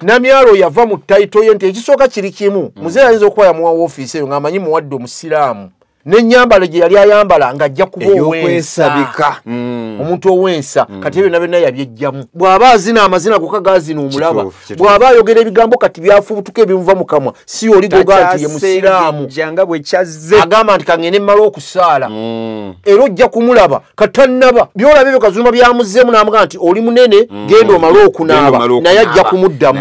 Namyalo yava mu title ye nti ekisooka kiri kimu. Muzeeyi ayinza okuba yamuwa woofiisi eyo ng'amanyi muwadde omusiraamu. N'ennyambala gye yali ayambala ng'ajja kuba ow'ensa. Omuntu ow'ensa kati ebyo byonna yabyejjamu. Bw'aba azina amazina gokka gazina omulaba. Bw'aba ayogera ebigambo kati byafubutuka ebimuva mu kamwa. Si oli goga nti ye musiraamu. Agamba nti kangende mmale okusaala. Era ojja kumulaba katannaba. By'olaba ebyo Kazumba byamuzzeemu n'amugamba nti oli munene genda omale okunaaba. Naye ajja kumuddamu.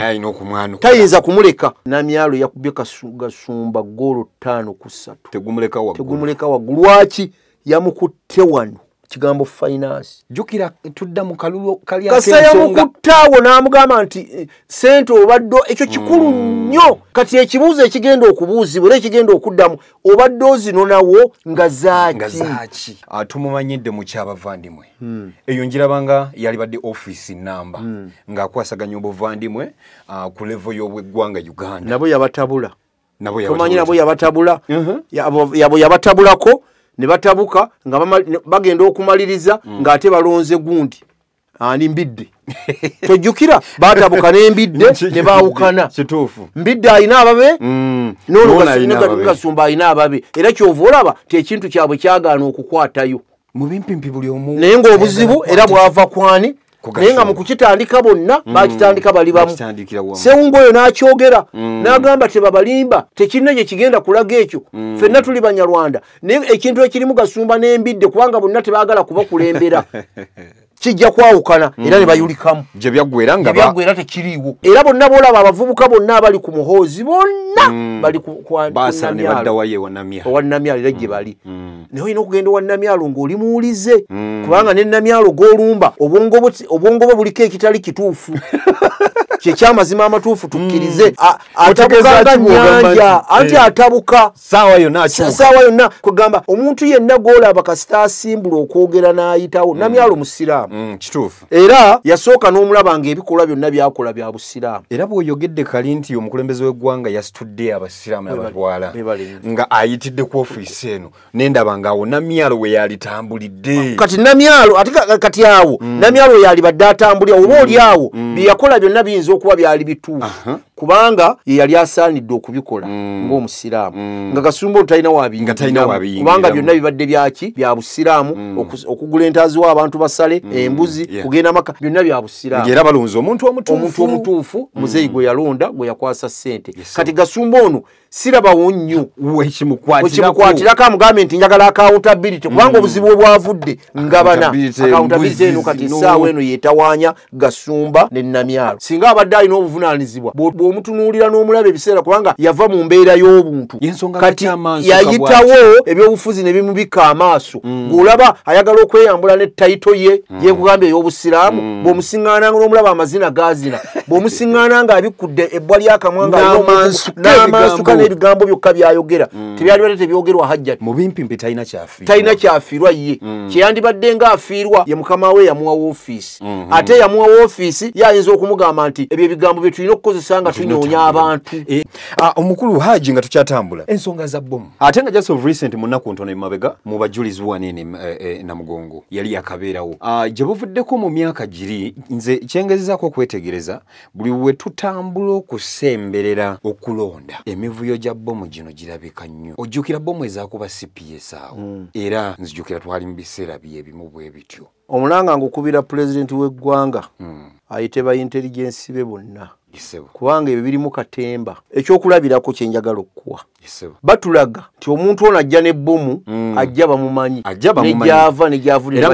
Tayinza kumuleka. Namyalo yakubye Gasumba ggoolo 5-3. Tegumuleka waggulu. Gumuleka waggulu. Lwaki yamukutte wano kigambo finance. Jjukira tudda mu kalulu kali ak'ensonga. Kasa yamukutte awo n'amugamba nti ssente obadde ekyo kikulu nnyo. Kati ekibuuzo ekigenda okubuuzibwa era ekigenda okuddamu obadde ozinonawo nga zaaki. Tumumanyidde mu kyabavandimwe. Eyo njirabanga yalibadde ofiisi namba ng'akwasaganya obuvandimwe ku level y'obweggwanga Uganda. Nabo yabatabula. Tomanyi nabo yabatabula. Yabo yabatabulako ne batabuka nga bagenda okumaliriza ng'ate balonze gundi ani Mbidde. Tojjukira batabuka n'Embidde ne baawukana. Kituufu. Mbidde alina ababe n'olwo Gasumba alina ababe. Era ky'ova olaba ti ekintu kyabwe kyagaana okukwatayo. Mu bimpimpi buli omu. Naye ng'obuzibu era bwava kwani? Naye nga mu kukitandika bonna bakitandika bali bamu. Sewungu oyo n'akyogera n'agamba tebabalimba tekirina gye kigenda kulaga ekyo. Ffenna tuli Banyarwanda. Naye ekintu ekirimu Gasumba n'Embidde kubanga bonna tebaagala kubakulembera kijja kwawukana era ne bayulikamu. Gye byaggwera nga byaggwera tekiriiwo. Era bonna b'olaba abavubuka bonna abali ku Muhoozi bonna bali ku Namyalo era gye bali. Naye olina okugenda owa Namyalo ng'oli muwulize kubanga ne Namyalo gw'olumba obwongo bwe buliko ekitali kituufu. Kyekyamazima amatuufu tukkirize. Atabuka nga nnyanja anti atabuka ssaawa yonna akyuka. Ssaawa yonna kugamba omuntu yenna gw'olaba kasita asimbula okwogera n'ayitawo. Namyalo musiraamu. Kituufu. Era yasooka n'omulaba ng'ebikolwa byonna byakola bya busiraamu. Era bw'oyogedde kali nti omukulembeze w'eggwanga yasitudde abasiraamu n'abatwala nga ayitidde ku ofiisi eno nendaba ng'awo Namyalo we yalitambulidde. Kati Namyalo ate kati awo Namyalo we yalibadde atambulira oba oli awo bye yakola byonna biyinza okuba byali bituufu kubanga ye yali asaanidde okubikola ng'omusiraamu. Nga Kasumba talina wabiyingiramu kubanga byonna bibadde byaki bya busiraamu. Okugula entaazi w'abantu basale embuzi kugenda Maka byonna bya busiraamu. Era balonze omuntu omutuufu muzeeyi gwe yalonda gwe yakwasa ssente. Kati Gasumba ono sirabawo nnyo wekimukwatirako amugambe nti njagala accountability kubanga obuzibu obwavudde ngabana accountability eno kati essaawa eno yeetawaanya Gasumba ne Namyalo. Singa abadde alina obuvunaanyizibwa bw'omutunuulira n'omulaba ebiseera kubanga yava mu mbeera y'obuntu. Kati yayitawo ebyobufuzi ne bimubikka amaaso. Ng'olaba ayagala okweyambula ne title ye yekugambye ey'obusiraamu. Bw'omusiŋŋaana n'omulaba amazina gazina. Bw'omusiŋŋaana ng'abikkudde ebbwa ly'akamwa n'amansuka n'ebigambo byokka byayogera. Tebyalibadde tebyogerwa Hajjati. Mu bimpimpi talina kyafiirwa. Talina kyafiirwa ye. Kyeyandibadde ng'afiirwa ye mukama we yamuwa woofiisi. Ate yamuwa woofiisi ye ayinza okumugamba nti ebyo ebigambo bye tulina okukozesa nga tunoonya abantu. Omukulu Haji nga tukyatambula ensonga za bbomu ate nga just of recent mu nnaku ntono emabega mu bajulizi wanene Namugongo yali yakabeerawo gye buvuddeko mu myaka giri. Nze kyengezezaako okwetegereza buli we tutambula okusemberera okulonda emivuyo gya bbomu gino girabika nnyo. Ojjukira bbomu ezaakuba CPS awo era nzijukira twali mu biseera byebimu bwe bityo. Omulanga ng'okubira pulezidenti w'eggwanga ayite ba intelligence be bonna kubanga ebyo birimu katemba. Ekyokulabirako kye njagala okukuwa, batulaga nti omuntu ono ajja n'ebbomu ajja bamumanyi ne gyava ne bajja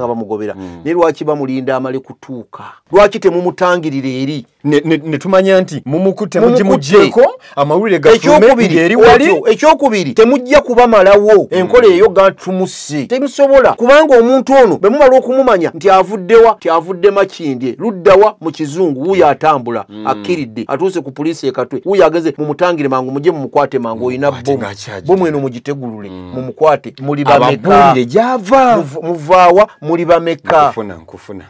nga bamugobera. Naye lwaki bamulinda amale kutuuka? Lwaki temumutangirira eri ne tumanya nti mumukutte mugimuggyeko amawulire gafulume eri wali? Ekyokubiri temujja kubamalawo enkola eyo ga tumusse temusobola kubanga omuntu ono bwe mumala okumumanya nti avuddewa ti avudde Makindye luddawa mu kizungu wuuyo atambula akkiridde atuuse ku poliisi e Katwe wuuyo ageze mu Mumutangire mangu, mujje mumukwate mangu, oyina bomu. Bomu eno mugitegulule, mumukwate, muli bameka. Muvaawa, muli bameka. Nkufuna.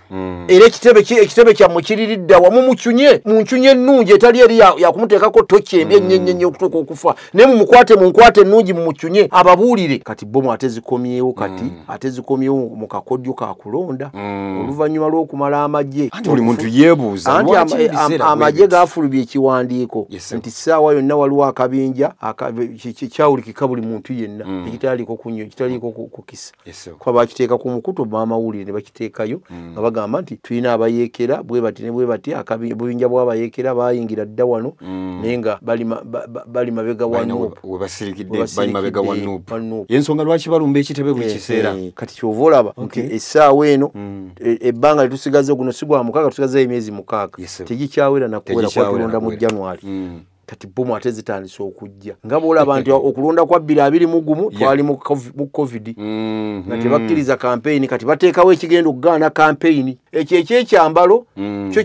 Era ekitebe kyammwe kiriridda wa, mumucunye, munchunye ennungi etali eri yakumuteekako toki embi ennyo okutuuka okufa. Naye mumukwate, munkwate ennungi mumucunye, ababuulire. Kati bomu ate zikomyewo kati, ate zikomyewo mu kakodyo ka kulonda. Oluvannyuma lw'okumala amagye. Anti buli muntu yeebuuza. Anti amagye gaafulumya ekiwandiiko nti ssaawa yonna waliwo akabinja kyawulikika buli muntu yenna, ekitaliiko kunywa, ekitaliiko kukisa. Kuba bakiteeka ku mukutu b'amawulire ne bakiteekayo nga bagamba nti tulina abayeekera bwe bati ne bwe bati, akabinja bw'abayeekera bayingira dda wano, naye nga bali mabega wa NUP. We basirikidde, bali mabega wa NUP. Y'ensonga lwaki balumba ekitebe buli kiseera. Kati ky'ova olaba nti essaawa eno ebbanga lye tusigaze guno si gwa mukaaga, tusigazeyo emyezi 6. Tegikyawera na kuwera kuba tulonda mu January. Kati bomu ate zitandise okujja. Nga bw'olaba nti okulonda kwa 2021 twali mu COVID. Nga tebakkiriza campaign, kati bateekawo ekigenda okugaana campaign. Ekyo ekyekyambalo kyo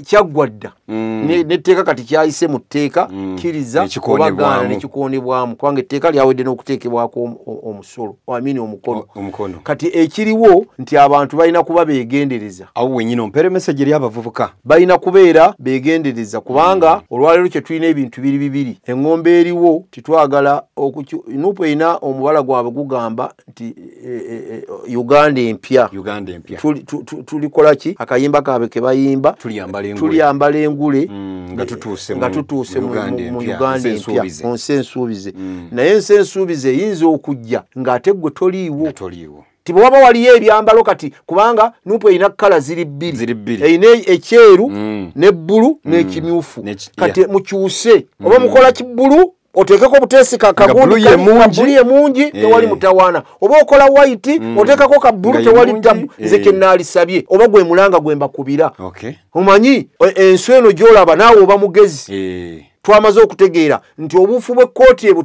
kyaggwa dda. N'etteeka kati kyayise mu tteeka, kkiriza oba gaana nekikoonebwamu, kubanga etteeka lyawedde n'okuteekebwako omusolo, I mean omukono. Kati ekiriwo nti abantu balina kuba beegendereza. Awo wennyini ompeere message eri abavubuka. Balina kubeera beegendereza kubanga olwaleero kye tulina ebintu biri bibiri. Engombe eriwo titwagala NUP erina omubala gwabwe gugamba nti Uganda empya. Uganda empya. Tulikola ki? Akayimba kaabwe ke bayimba. Tuliyambala engule. Nga tutuuse mu Uganda empya. Mu nsi ensuubize. Naye ensi ensuubize eyinza okujja ng'ate ggwe toliiwo. Ti bw'oba waliyo ebyambalo kati, kubanga NUP erina kkala ziri bbiri. Erina ekyeru ne bbulu n'ekimyufu. Kati mukyuse oba mukola kibbulu oteekeko obuteesi kagundi bulu ye mungi tewali mutawaana, oba okola white oteekako kabbulu tewali tabu. Nze kye naalisabye oba gwe mulanga gwe mbakubira. Omanyi ensi eno gy'olaba naawe oba mugezi. Twamaze okutegeera nti obuufu bw'ekkooti ebwo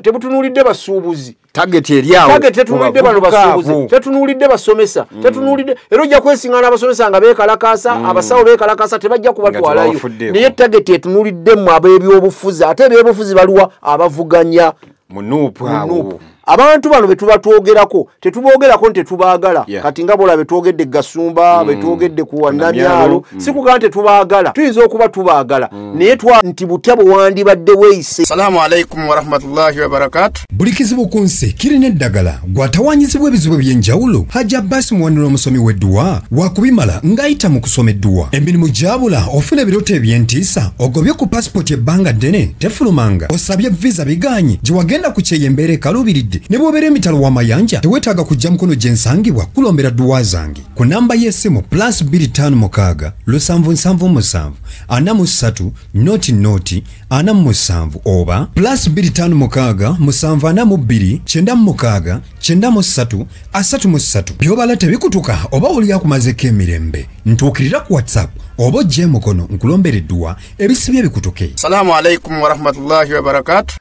tebutunuulidde basuubuzi. Target eri awo. Target tetunuulidde bano basuubuzi, tetunuulidde basomesa, tetunuulidde era ojja kwesiŋŋaana abasomesa nga beekalakaasa, abasawo beekalakaasa, tebajja kubatwalayo. Naye target etunuulidde mmwe ab'ebyobufuzi, ate ebyobufuzi baliwa abavuganya mu NUP awo. Abantu bano be tuba twogerako tetuboogerako nti tetubaagala. Kati nga bw'olaba betwogedde Gasumba, betwogedde ku Namyalo, si kugamba nti tetubaagala, tuyinza okuba tubaagala, naye nti butya bwe wandibadde weeyise. Salaamu alaikum warahmatullahi wabarakatuh. Buli kizibu ku nsi kirina eddagala. Gw'atawaanyizibwa ebizibu eby'enjawulo, Hajji Abbas Muwanula omusomi w'edduwa wakubimala ng'ayita mu kusoma edduwa. Emirimu gyabula, ofuna ebirooto eby'entiisa, ogobye ku pasipoti ebbanga ddene tefulumanga, osabye visa biganye, gye wagenda ku kyeyo embeera ekaluubiridde. Ne bw'obeera emitalo w'amayanja teweetaaga kujja mukono gye nsangibwa kulombera dduwa zange. Ku namba y'essimu +256 777 43 00 47 oba +256 742 96 93 33. By'obala tebikutuka oba oli akumazeeko emirembe. Ntuukirira ku WhatsApp oba ojje emukono nkulombera edduwa ebisibye bikutuke. Salaamu alaikum warahmatullahi wabarakatuh.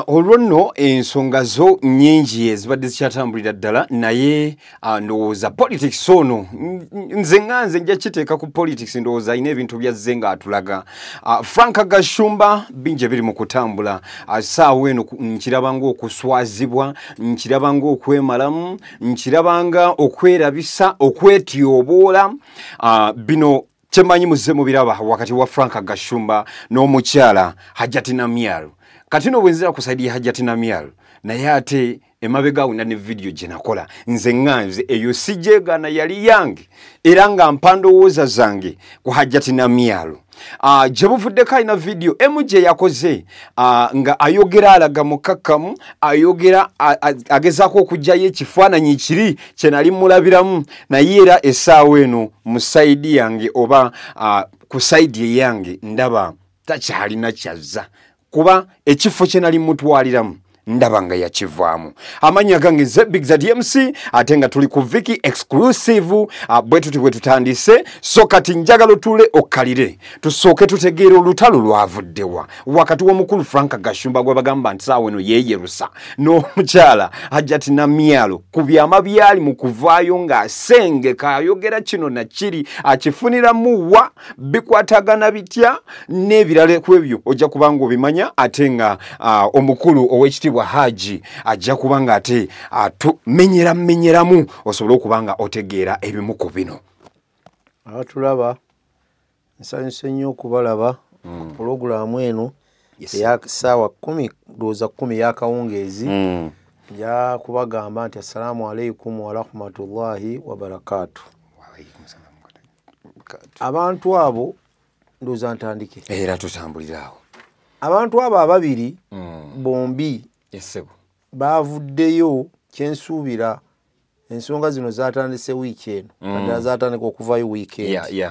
Olwo nno ensonga zo nnyingi ezibadde zikyatambulira ddala, naye ndowooza politics ono nze nga nze nja kiteeka ku politics, ndowooza alina ebintu byazze ng'atulaga. Frank Gashumba bingi ebiri mu kutambula. Ssaawa eno nkiraba ng'okuswazibwa, nkiraba ng'okwemalamu, nkiraba nga okwerabisa, okwetyoboola. Bino kyemanyi muzze mubiraba wakati wa Frank Gashumba n'omukyala Hajjati Namyalo. Kati no bwenzira ku side ya Hajjati Namyalo, naye ate emabega awo ne video gye nakola nze ŋŋanze eyo sijeegaana yali yange, era nga mpa ndowooza zange ku Hajjati Namyalo. Gye buvuddeko alina video emu gye yakoze nga ayogera alaga mukakkamu, ayogera agezaako okuggyayo ekifaananyi kiri kye nali mulabiramu, naye era essaawa eno mu sayidi yange oba ku sayidi eyange ndaba takyalina kyazza, kuba ekifo kye nali mutwaliramu Ndaba nga yakivaamu. Amannya gange ze Big ZMC, ate nga tuli ku Viki exclusive. Bwe tuti bwe tutandise. So kati njagala otule okkalire, tusooke tutegeere olutalo lwavuddewa wakati w'omukulu Frank Gashumba gwe bagamba nti saawa eno yeeyerusa n'omukyala Hajjati Namyalo ku byama byali mu kuvaayo ng'asengeka ayogera kino na kiri, akifuniramu wa, bikwatagana bitya n'ebirala. Ku ebyo ojja kuba ng'obimanya, ate nga omukulu ow'ekitiibwa Haji ajja kuba nga ate atumenyeramenyeramu osobole okuba nga otegeera ebimu ku bino. Abatulaba, nsanyuse nnyo okubalaba ku pulogulaamu eno eya ssaawa 10, ndowooza 10 y'akawungeezi. Nja kubagamba nti assalaamu alaikum warahmatullahi wabarakaatu. Abantu abo, ndowooza ntandike. Era tutambulira awo. Abantu abo ababiri bombi bavuddeyo. Kyensuubira ensonga zino zatandise wiiki eno, naddala zatandika okuvayo wiikendi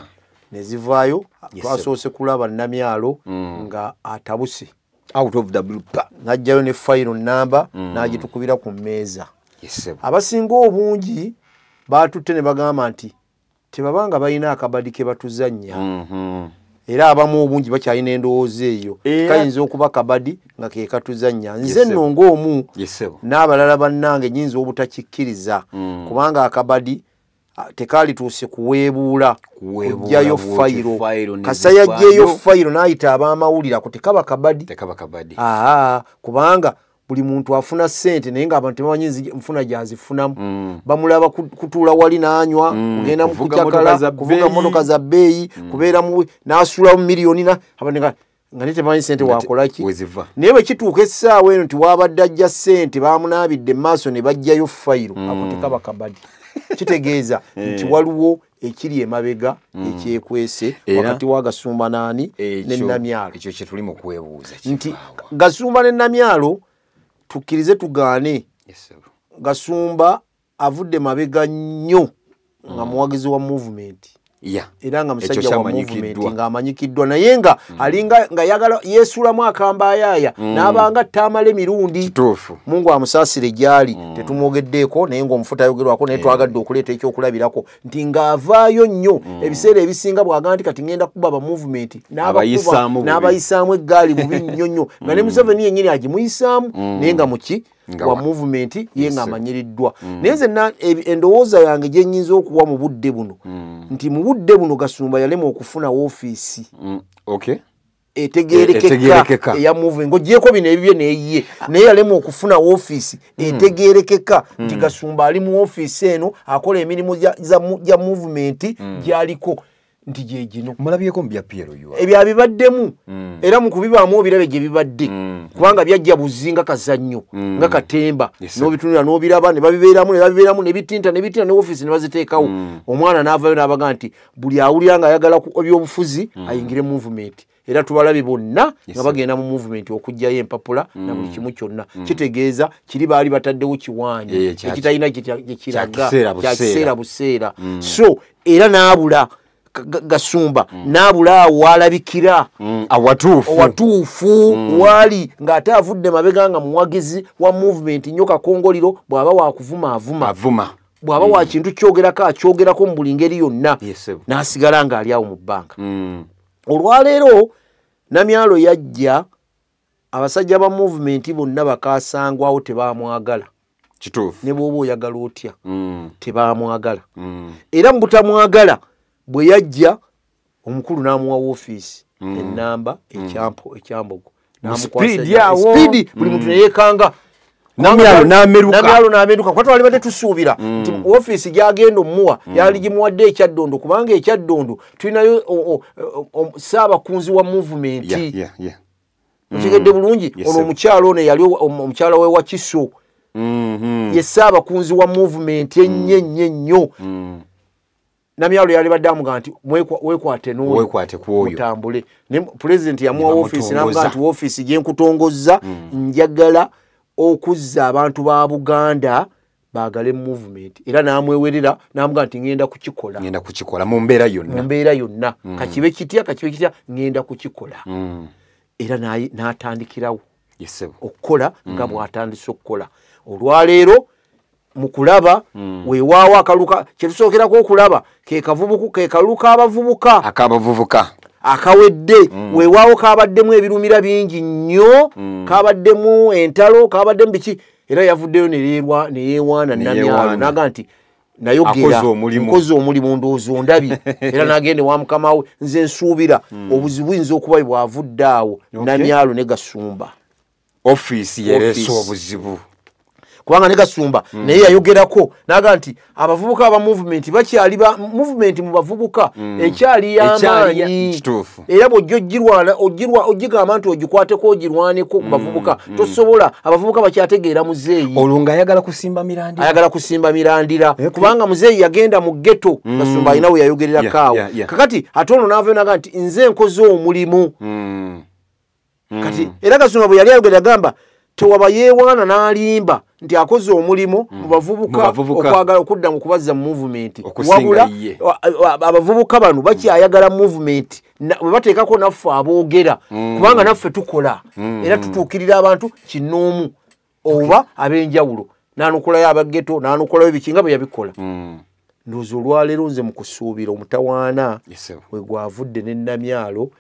ne zivaayo. Twasoose kulaba Namyalo nga atabuse out of the blue, n'ajjayo ne fayiro namba n'agitukubira ku mmeeza. Abasinga obungi batutte ne bagamba nti tebabanga balina akabadi ke batuzannya. Era abamu obungi bakyalina endowooza eyo, kayinza okuba kabadi nga ke katuzannya. Nze nno ng'omu n'abalala bannange nnyinza obutakikkiriza, kubanga akabadi tekalituuse kuweebuula kuggyayo fayiro. Kasa yaggyeyo fayiro n'ayita ab'amawulire, ako tekaba kabadi. Aa, kubanga buli muntu afuna ssente, naye ng'abantu tebamanyi nfuna gy'azifunamu. Bamulaba kutuula wali n'anywa, kugenda mu kucakala, kuvuga mmotoka za bbeeyi, kubeera mu n'asula mu miliyoni, abantu nga naye tebamanyi ssente wakola ki. Naye bwe kituuka essaawa eno nti waabadde ajja ssente, baamunaabidde mu maaso ne baggyayo fayiro, ako tekaba kabadi. Kitegeeza nti waliwo ekiri emabega ekyekwese wakati wa Gasumba naani ne Namyalo. Ekyo kye tuli mu kwebuuza nti Gasumba ne Namyalo, tukkirize tugaane, Gasumba avudde mabega nnyo nga muwagizi wa movement, era nga musajja wa movement ng'amanyikiddwa, naye nga alinga nga yagala yeesulamu akambayaaya n'abanga tamala emirundi. Mungu amusaasire gy'ali, tetumwogeddeeko, naye ng'omufu tayogerwako, naye twagadde okuleeta ekyokulabirako nti ng'avaayo nnyo ebiseera ebisinga bw'agamba nti kati ngenda kuba ba movement, n'abayisaamu eggaali bubi nnyo nnyo, nga ne Museveni yennyini agimuyisaamu, naye nga muki wa movement ye ng'amanyiriddwa. Naye nze endowooza yange gye nnyinza okuwa mu budde buno nti mu budde buno Gasumba yalema okufuna woofiisi etegeerekeka eya movement, ng'oggyeko bino ebibye neeyiye, naye yalema okufuna woofiisi etegeerekeka nti Gasumba ali mu woofiisi eno akola emirimu gya movement gy'aliko nti gye gino. Mulabyeko mu bya PLU ebyo abibaddemu, era mu kubibaamu obirabe gye bibadde, kubanga byajja buzi nga kazannyo nga katemba, n'obitunula n'obiraba ne babibeeramu ne babibeeramu ne bitinta ne bitinta ne woofiisi ne baziteekawo. Omwana n'avaayo n'abaga nti buli awulira ng'ayagala ebyobufuzi ayingire movement, era tubalabe bonna nga bagenda mu movement okuggyayo empapula na buli kimu kyonna. Kitegeeza kiri baali bataddewo kiwaanyi ekitalina gye kiraga, kya kiseera buseera. So era n'abula Gasumba n'abula awo walabikira awatuufu wali ng'ate avudde mabega nga muwagizi wa movement nnyo. Kakongoliro bw'aba wakuvuma avuma, bw'aba wa kintu kyogerako akyogerako mu buli ngeri yonna, n'asigala ng'ali awo mu bbanga. Olwaleero Namyalo yajja, abasajja ba movement bonna bakasangwawo tebamwagala. Kituufu. Ne bw'oba oyagala otya tebamwagala. Era mu butamwagala bwe yajja omukulu n'amuwa woofiisi ennamba ekyambogo, speed, buli muntu ne yeekanga. Namyalo n'ameruka, kuba twalibadde tusuubira nti woofiisi gy'agenda omuwa yali gimuwadde ekyaddondo, kubanga ekyaddondo tulinayo ssaabakunzi wa movement. Okitegedde bulungi? Ono omukyalo ono yali omukyala we wa Kiso, ye ssaabakunzi wa movement ennyo ennyo ennyo. Namyalo yalibadde amugamba nti weekwate n'oyo mutambule. Ne pulezidenti yamuwa woofiisi n'amugamba nti woofiisi gye nkutongozza, njagala okuzza abantu ba Buganda baagale movement, era n'amwewerera n'amugamba nti ngenda kukikola, ngenda kukikola mu mbeera yonna, mu mbeera yonna, kakibe kitya kakibe kitya, ngenda kukikola. Era n'atandikirawo. Okukola nga bw'atandise okukola. Olwaleero mu kulaba weewaawo akaluka kye tusookerako okulaba ke kavubuku ke kalulu k'abavubuka Akabavubuka. Akawedde. Weewaawo kabaddemu ebirumira bingi nnyo, kabaddemu entalo, kabaddemu biki, era yavuddeyo ne yeewaana Namyalo Yeewaana. Naga nti nayogera Akoze omulimu. Nkoze omulimu, ndowooza ondabye, era n'agenda ewa mukama we. Nze nsuubira obuzibu buyinza okuba bwe bwavudde awo Namyalo ne Gasumba. Ofiisi yereese Ofiisi. obuzibu. Kubanga ne Gasumba naye yayogerako naga nti abavubuka aba movement bakyali ba movement mu bavubuka ekyali Ekyali y'amaanyi. Kituufu. Era bw'ojja ogirwana ogirwa ogigamba nti ogikwateko ogirwaneko ku bavubuka tosobola, abavubuka bakyategeera muzeeyi. Olwo ng'ayagala kusimba mirandira. Ayagala kusimba mirandira kubanga muzeeyi yagenda mu ghetto. Gasumba alina we yayogererako awo. Kakati ate olwo n'avayo naga nti nze nkoze omulimu. Kati era Gasumba bwe yali ayogera yagamba tewaba yeewaana n'alimba nti akoze omulimu mu Mu bavubuka bavubuka. okwagala okudda mu kubazza mu movement. Okusinga Wabula ye. abavubuka bano bakyayagala movement bwe bateekako naffe aboogera, kubanga naffe tukola era tutuukirira abantu kinoomu oba ab'enjawulo, n'anukulayo aba ghetto, n'anukulayo biki nga bwe yabikola. Ndowooza olwaleero nze mu kusuubira omutawaana Yes, sir. we gwavudde ne Namyalo,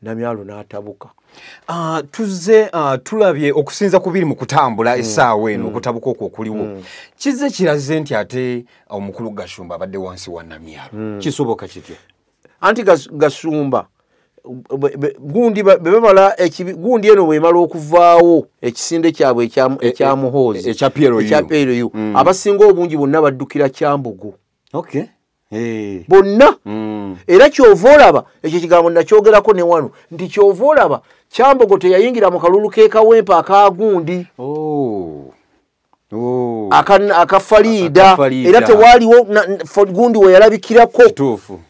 Namyalo n'atabuka. Tuzze tulabye okusinza ku biri mu kutambula essaawa eno, okutabuka okwo okuliwo kizze kiraze nti ate omukulu Gashumba abadde wansi wa Namyalo. Kisoboka kitya? Anti Gasumba gundi bwe bamala gundi eno bwemala okuvaawo ekisinde kyabwe ekya Muhoozi ekya PLU. Ekya PLU, abasinga obungi bonna baddukira Kyambogo. Okay. Bonna. Era kyova olaba ekyo kigambo nakyogerako ne wano nti kyova olaba Kyambogo teyayingira mu kalulu k'e Kawempe akagundi Oh. aka Fariida. Aka Fariida. Era tewaaliwo gundi we yalabikirako. Kituufu.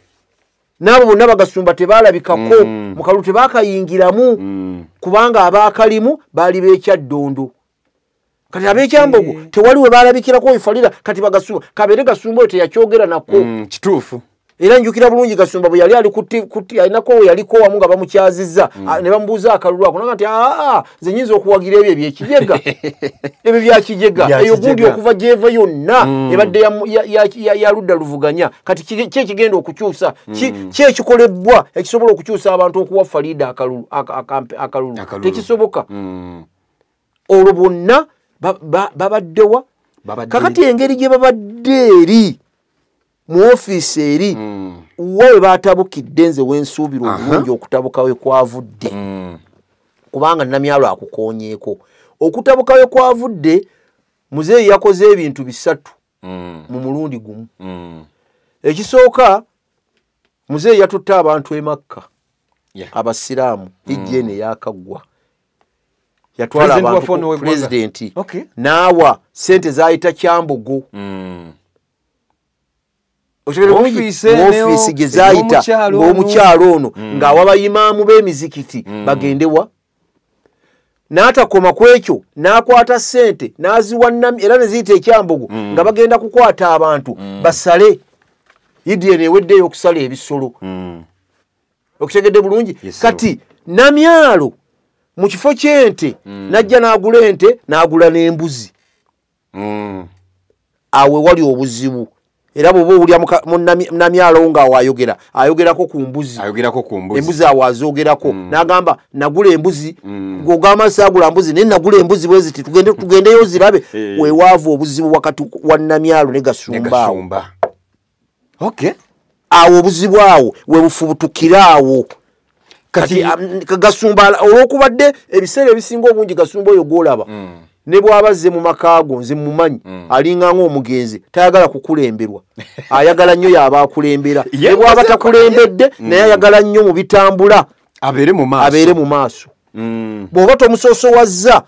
N'abo bonna bagasumba tebalabikako mu kalulu, tebakayingiramu kubanga abaakalimu baali b'ekyaddondo. Kati ab'ekyambogo tewali we balabikirako eFariida. Kati bagasumba kabeere Gasumba oyo teyakyogera nako. Kituufu. Era njukira bulungi Gasumba bwe yali ali kuti alinako we yaliko wamu nga bamukyazizza, ne bamubuuza akalulu ako naga nti aa, nze nyinza okuwagira ebyo ebyekijega, ebyo byakijega. Bya Eyo gundi kijega. okuva gyeva yonna ebadde ya ludda luvuganya. Kati ki ekigenda okukyusa? Ki ekikolebwa ekisobola okukyusa abantu okuwa Fariida akalulu akalulu? Akalulu. Tekisoboka. Olwo bonna babaddewa? Babadde Kakati engeri gye babadde eri mu ofiisi eri wa we batabukidde, nze wensuubira obulungi okutabuka we kwavudde, kubanga Namyalo akukoonyeeko okutabuka we kwavudde. Muzeeyi yakoze ebintu bisatu mu mulundi gumu. Ekisooka, muzeeyi yatutte abantu e Makka abasiraamu, ijja eno eyakaggwa, yatwala President abantu waffe ono w'eggwanga. Pulezidenti n'awa sente zayita Kyambogo. Okitegedde bulungi? Ofiisi Mu eno, ofiisi gye zayita ey'omukyalo ono. ng'omukyalo ono ng'awa bayimaamu b'emizikiti bagende wa, n'atakoma ku ekyo, n'akwata ssente n'aziwa Nami era ne ziyita ekyambogo nga bagenda kukwata abantu basale idi eno eweddeyo okusala ebisolo. Okitegedde bulungi? Yes, sir. Kati Namyalo mu kifo ky'ente n'ajja n'agula ente n'agula n'embuzi. Awo wali obuzibu, era bw'oba owulya mu Namyalo nga awo ayogera ayogerako ku mbuzi. Ayogerako ku mbuzi. Embuzi awo azogerako n'agamba nagula embuzi, ng'ogamba saagula mbuzi naye nagula embuzi bwe ziti, tugendeyo zirabe. Weewaavu obuzibu wakati wa Namyalo ne Ne Gasumba awo. Gashumba. Okay. Awo obuzibu awo webufubutukira awo. Kati Gasumba olwokubadde ebiseera ebisinga obungi Gasumba oyo gwolaba ne bw'aba azze mu maka go, nze mumanyi, alinganga omugenzi, tayagala kukulemberwa, ayagala nnyo y'aba akulembera. Ne bw'aba takulembedde naye ayagala nnyo mu bitambula abeere mu maaso. Abeere mu maaso. Bw'oba tomusoosowazza,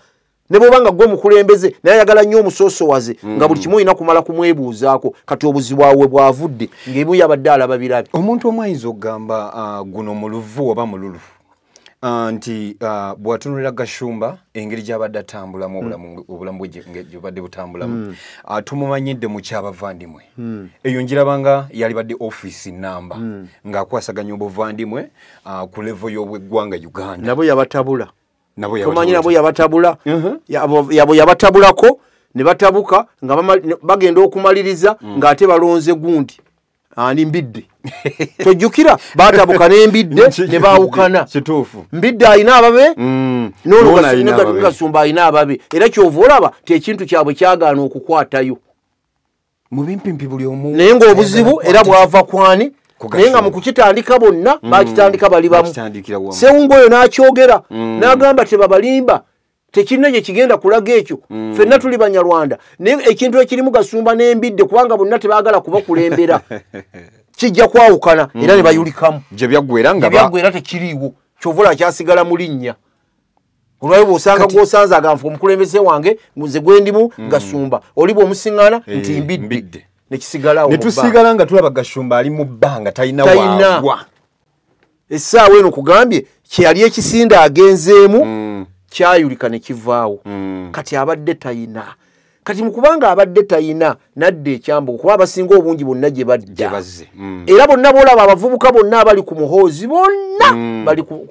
ne bw'oba nga gwe mukulembeze, naye ayagala nnyo omusoosowaze nga buli kimu olina kumala kumwebuuzaako. Kati obuzibu awo we bwavudde ng'emu yabadde alaba birabe. Omuntu omu ayinza okugamba guno muluvu oba mululu, nti bw'atunulira Gashumba engeri gy'abadde atambulamu obulamu bwe gyebadde butambulamu, tumumanyidde mu kyabavandimwe. Eyo njirabanga yalibadde ofiisi namba ng'akwasaganya obuvandimwe ku level y'obweggwanga Uganda. Nabo yabatabula. Tomanyi nabo yabatabula. Yabo yabatabulako ne batabuka nga bagenda okumaliriza ng'ate balonze gundi ani Mbidde. Tojjukira batabuka n'Embidde ne baawukana. Kituufu. Mbidde alina ababe n'olwo Gasumba alina ababe, era kyova olaba ti ekintu kyabwe kyagaana okukwatayo mu bimpimpi buli omu, naye ng'obuzibu era bwava kwani, naye nga mu kukitandika bonna bakitandika bali bamu. Sewungu oyo n'akyogera n'agamba tebabalimba, tekirina gye kigenda kulaga ekyo, ffenna tuli Banyarwanda, naye ekintu ekirimu Gasumba n'Embidde kubanga bonna tebaagala kubakulembera kijja kwawukana era ne bayulikamu gye byaggwera nga byaggwera tekiriiwo. Kyova olaba kyasigala mu linnya. Olwayo bw'osanga gw'osanze agamba omukulembeze wange nze gwe ndimu Gasumba, oli bw'omusiŋŋaana nti Mbidde, ne kisigalawo ne tusigala nga tulaba Gasumba ali mu bbanga talina waagwa. Essaawa eno kugambye kyeyali ekisinda agenzeemu kyayulika ne kivaawo. Kati abadde tayina. Kati mu kubanga abadde tayina nadda ekyambugo, kuba abasinga obungi bonna gye badda. Era bonna b'olaba abavubuka bonna abali ku Muhoozi bonna bali ku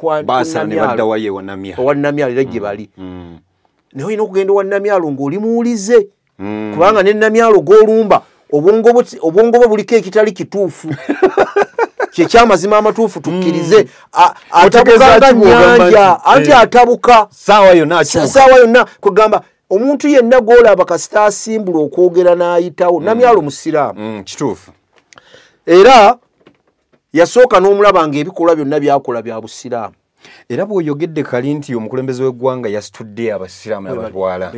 Namyalo era gye bali. Naye olina okugenda owa Namyalo ng'oli muwulize, kubanga ne Namyalo gw'olumba obwongo bwe buliko ekitali kituufu. Kyekyamazima amatuufu tukkirize. Atabuka nga nnyanja, anti atabuka ssaawa yonna akyuka, ssaawa yonna. Kugamba omuntu yenna gw'olaba kasita asimbula okwogera n'ayitawo. Namyalo musiraamu. Kituufu. Era yasooka n'omulaba ng'ebikolwa byonna byakola bya busiraamu. Era bw'oyogedde kali nti omukulembeze w'eggwanga yasitudde abasiraamu n'abatwala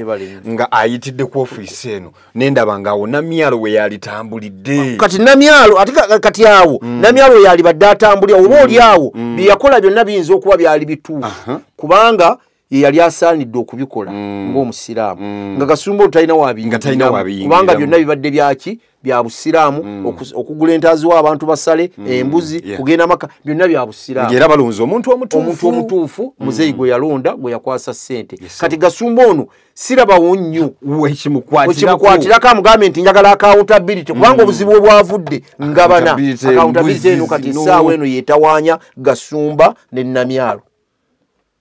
nga ayitidde ku ofiisi eno, nendaba ng'awo Namyalo we yalitambulidde. Kati Namyalo ate kati awo Namyalo yalibadde atambulira oba oli awo bye yakola byonna biyinza okuba byali bituufu, kubanga ye yali asaanidde okubikola ng'omusiraamu, nga Gasumba ono talina waabiyingiramu, kubanga byonna bibadde byaki bya busiraamu. Okugula entazi w'abantu basale, embuzi, kugenda Maka, byonna bya busiraamu. Era balonze omuntu omutuufu muzeeyi gwe yalonda gwe yakwasa ssente. Kati Gasumba ono sirabawo nnyo wekimukwatirako amugambe nti njagala accountability, kubanga obuzibu obwavudde ngabana accountability eno. Kati essaawa eno yeetawaanya Gasumba ne Namyalo,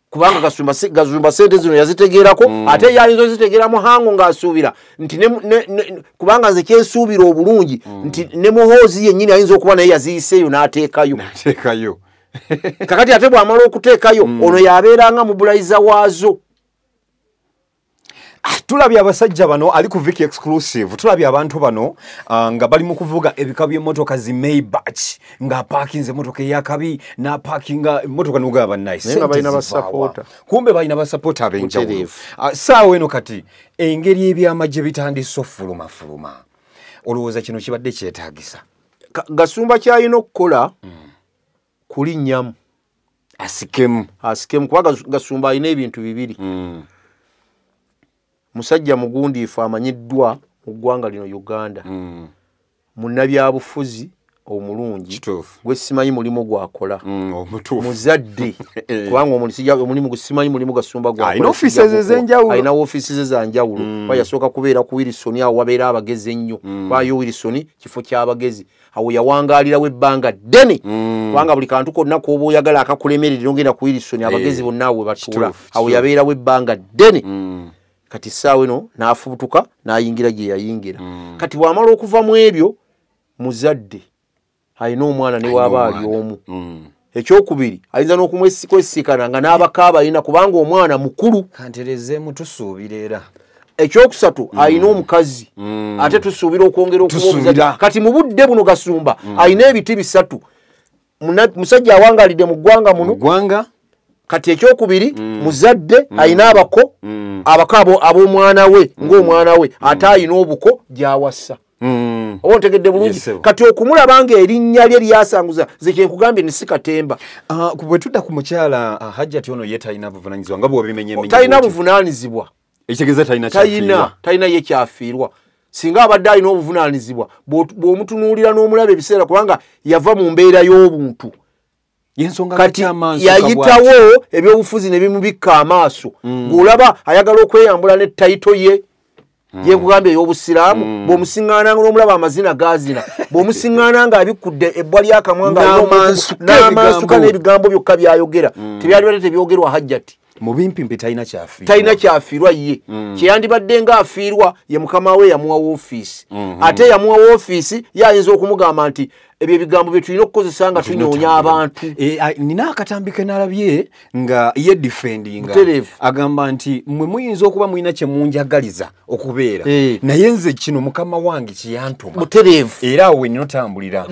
kubanga Gasumba sente zino yazitegeerako, ate yayinza ozitegeera Muhango ng'asuubira nti kubanga nze kyensuubira obulungi nti ne Muhoozi yennyini ayinza okuba naye yaziyiseeyo n'ateekayo. Kakati ate bw'amala okuteekayo ono yabeera nga mubulayiza waazo. Tulabye abasajja bano ali ku Vicky Exclusive, tulabye abantu bano nga bali mu kuvuga ebika by'emmotoka zi Maybach, nga parkinze emmotoka eyakabi n'aparkinga emmotoka n'ogaba nice, naye nga balina basapota, kumbe balina basapota ab'enjawulo. Ssaawa eno kati engeri ebyamagye bitandise ofulumafuluma, olowooza kino kibadde kyetaagisa? Gasumba ky'alina okukola kulinnyamu asikemu, kuba Gasumba alina ebintu bibiri. Musajja mugundiifu amanyiddwa mu ggwanga lino Uganda, munnabyabufuzi omulungi gwe simanyi mulimu gwakola, muzadde, kubanga omulimu gusimanyi mulimu Gasumba gwakola, alina ofiisi ze za njawulo. Kuba yasooka kubeera ku Wilson, awo wabeera abagezi ennyo, kuba Wilson kifo ky'abagezi, awo yawangaalirawo ebbanga ddene, kubanga buli kantu konna k'oba oyagala akakulemerera ogenda ku Wilson, abagezi bonna awo we batuula, awo yabeerawo ebbanga ddene. Kati essaawa eno n'afubutuka n'ayingira gye yayingira. Kati bw'amala okuva mu ebyo, muzadde alina omwana ne waaba ali omu. Ekyokubiri ayinza n'okumwesikana nga n'abakaaba alina, kubanga omwana mukulu. Kanterezeemu tusuubira era. Ekyokusatu alina omukazi, ate tusuubira okwongera okuba omuzadde. Kati mu budde buno Gasumba alina ebiti bisatu. Musajja awangaalidde mu ggwanga muno. Kati ekyokubiri muzadde alina abako, abako ab'omwana we ng'omwana we, ate alina obuko gy'awasa. Oba ontegedde bulungi? Kati okumulaba ng'erinnya lye lyasanguza, nze kye nkugambye ni si katemba. Bwe tudda ku mukyala Hajjati ono ye talina buvunaanyizibwa nga bw'obimenyemenye. Talina buvunaanyizibwa. Ekitegeeza talina kyafiirwa. Talina ye kyafiirwa. Singa abadde alina obuvunaanyizibwa, bw'omutunuulira n'omulaba ebiseera, kubanga yava mu mbeera y'obuntu. Kati yayitawo ebyobufuzi ne bimubikka amaaso, ng'olaba ayagala okweyambula ne tayito ye yenkugambye ey'obusiraamu. Bw'omusiŋŋaana n'omulaba amazina gazina, bw'omusiŋŋaana ng'abikkudde ebbwa ly'akamwa n'amansuka n'ebigambo byokka by'ayogera, tebyalibadde tebyogerwa Hajjati. Mu bimpimpi talina kyafiirwa. Talina kyafiirwa ye. Kyeyandibadde nga afiirwa ye mukama we yamuwa woofiisi. Ate yamuwa woofiisi yayinza okumugamba nti ebyo ebigambo bye tulina okukozesa nga tunoonya abantu. Nina akatambi ke nalabye nga ye defendinga agamba nti mmwe muyinza okuba mulina kye munjagaliza okubeera, naye nze kino mukama wange kyeyantuma. Butereevu. Era awo we nnotambulira.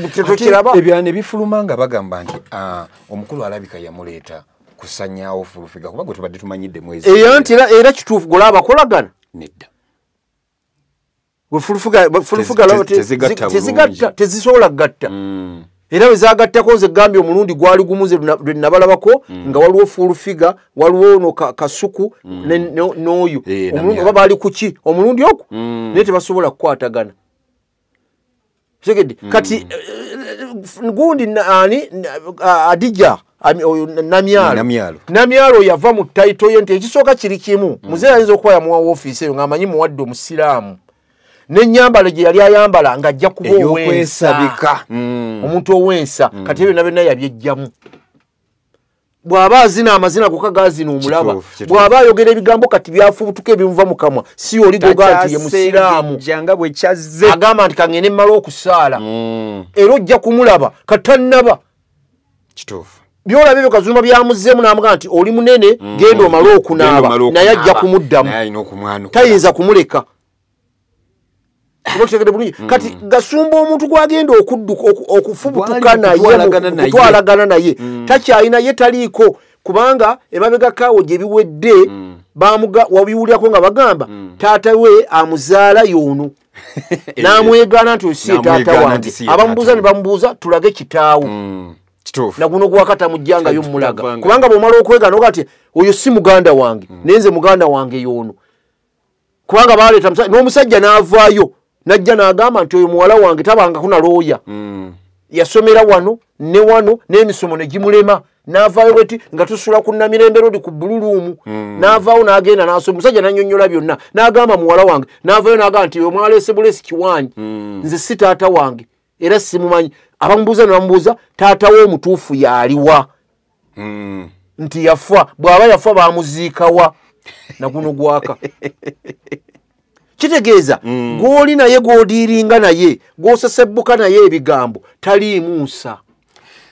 Ebirala ne bifuluma nga bagamba nti omukulu alabika yamuleeta kusanyaawo Full Figure kuba gwe tubadde tumanyidde mwezi. Eyo nti era kituufu gola abakolagana nedda. Full Figure tezigatta, tezisobola kugatta. Era bwe zaagattako nze gambye omulundi gwali gumu nze lwe nabalabako nga waliwo Full Figure, waliwo ono Kasuku n'oyo. Omulundi oba baali ku ki omulundi ogwo, naye tebasobola kukwatagana. Kitegedde? Kati gundi ani Adija Namyalo. Namyalo yava mu title ye nti ekisooka kiri kimu. Muzeeyi ayinza okuba yamuwa woofiisi eyo ng'amanyi muwadde omusiraamu. N'ennyambala gye yali ayambala ng'ajja kuba ow'ensa. Omuntu ow'ensa. Kati ebyo byonna yabyejjamu. Bw'aba azina amazina gokka gazina omulaba. Bw'aba ayogera ebigambo kati byafubutuka ebimuva mu kamwa. Si oli goga nti ye musiraamu. Agamba nti kangende mmale okusaala. Era ojja kumulaba katannaba. Kituufu. Byolaba ebyo Kazumba byamuzzeemu n'amugamba nti oli munene genda omale okunaaba, naye ajja kumuddamu. Tayinza kumuleka. Kati Gasumba omuntu gwagenda okudduka okufubutuka naye okutwalagana naye takyalina ye taliiko, kubanga emabega kaawo gye biwedde wabiwulirako nga bagamba taata we amuzaala y'ono. N'amwegaana nti oyo si ye taata wange. Abamubuuza ne bamubuuza tulage kitaawo. Naguno gwakata mujjangayo mulaga, kubanga bw'omala okwegaana oga nti oyo si muganda wange, naye nze muganda wange y'ono. Kubanga baleeta n'omusajja n'avaayo najja n'agamba nti oyo muwala wange tabangako na looya. Yasomera wano ne wano n'emisomo ne gimulema, n'avaayo bweti nga tusula ku Namirembe Road ku Bululuumu. N'avaawo n'agenda n'asoma, omusajja n'annyonnyola byonna n'agamba muwala wange, n'avaayo n'agamba nti oyo mwaleese bulesi kiwanyi, nze si taata wange era simumanyi. Abamubuuza ne bamubuuza taata we omutuufu y'aliwa, nti yafa, bw'aba yafa baamuziikawa naguno gwaka. Kitegeeza gw'oli naye gw'odiiringa naye gw'osesebbuka naye ebigambo taliimu nsa.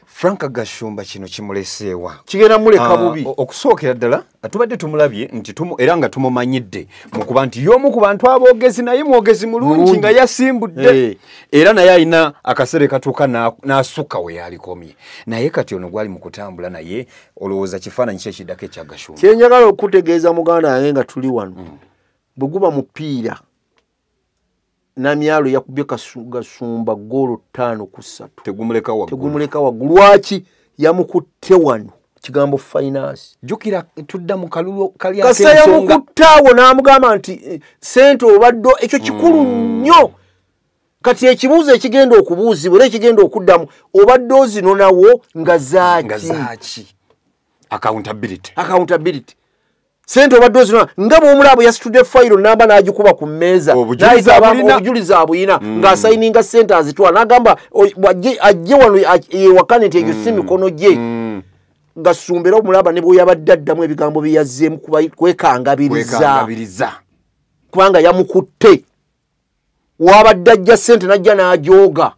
Frank Gashumba kino kimuleseewa, kigenda muleka bubi. Okusookera ddala tubadde tumulabye nti era nga tumumanyidde mu kuba nti y'omu ku bantu aboogezi, naye mwogezi mulungi nga yasimbudde, era naye alina akaseera katuuka n'asukka we yalikomye. Naye kati ono gwali mu kutambula naye olowooza kifaananyi ki ekiddako ekya Gashumba? Kye njagala okutegeeza muganda wange nga tuli wano, bwe guba mupiira Namyalo yakubye Gasumba ggoolo 5-3. Tegumuleka waggulu. Tegumuleka waggulu. Lwaki yamukutte wano kigambo finance? Jjukira tudda mu kalulu kali ak'ensonga. Kasa yamukutte awo n'amugamba nti ssente obadde ekyo kikulu nnyo. Kati ekibuuzo ekigenda okubuuzibwa era ekigenda okuddamu, obadde ozinonawo nga zaaki? Nga zaaki? Accountability. Accountability. Sente obadde ozinoona nga bw'omulaba yasitudde fayiro namba n'agikuba ku mmeeza, obujulizi abuyina ng'asayininga ssente azitwala n'agamba ajje wano yewakane nti egyo si mikono gye. Gasumba era omulaba ne bwe yabadde addamu ebigambo bye yazzeemu kwekangabiriza, kubanga yamukutte. Wabadde ajja ssente n'ajja n'ajooga.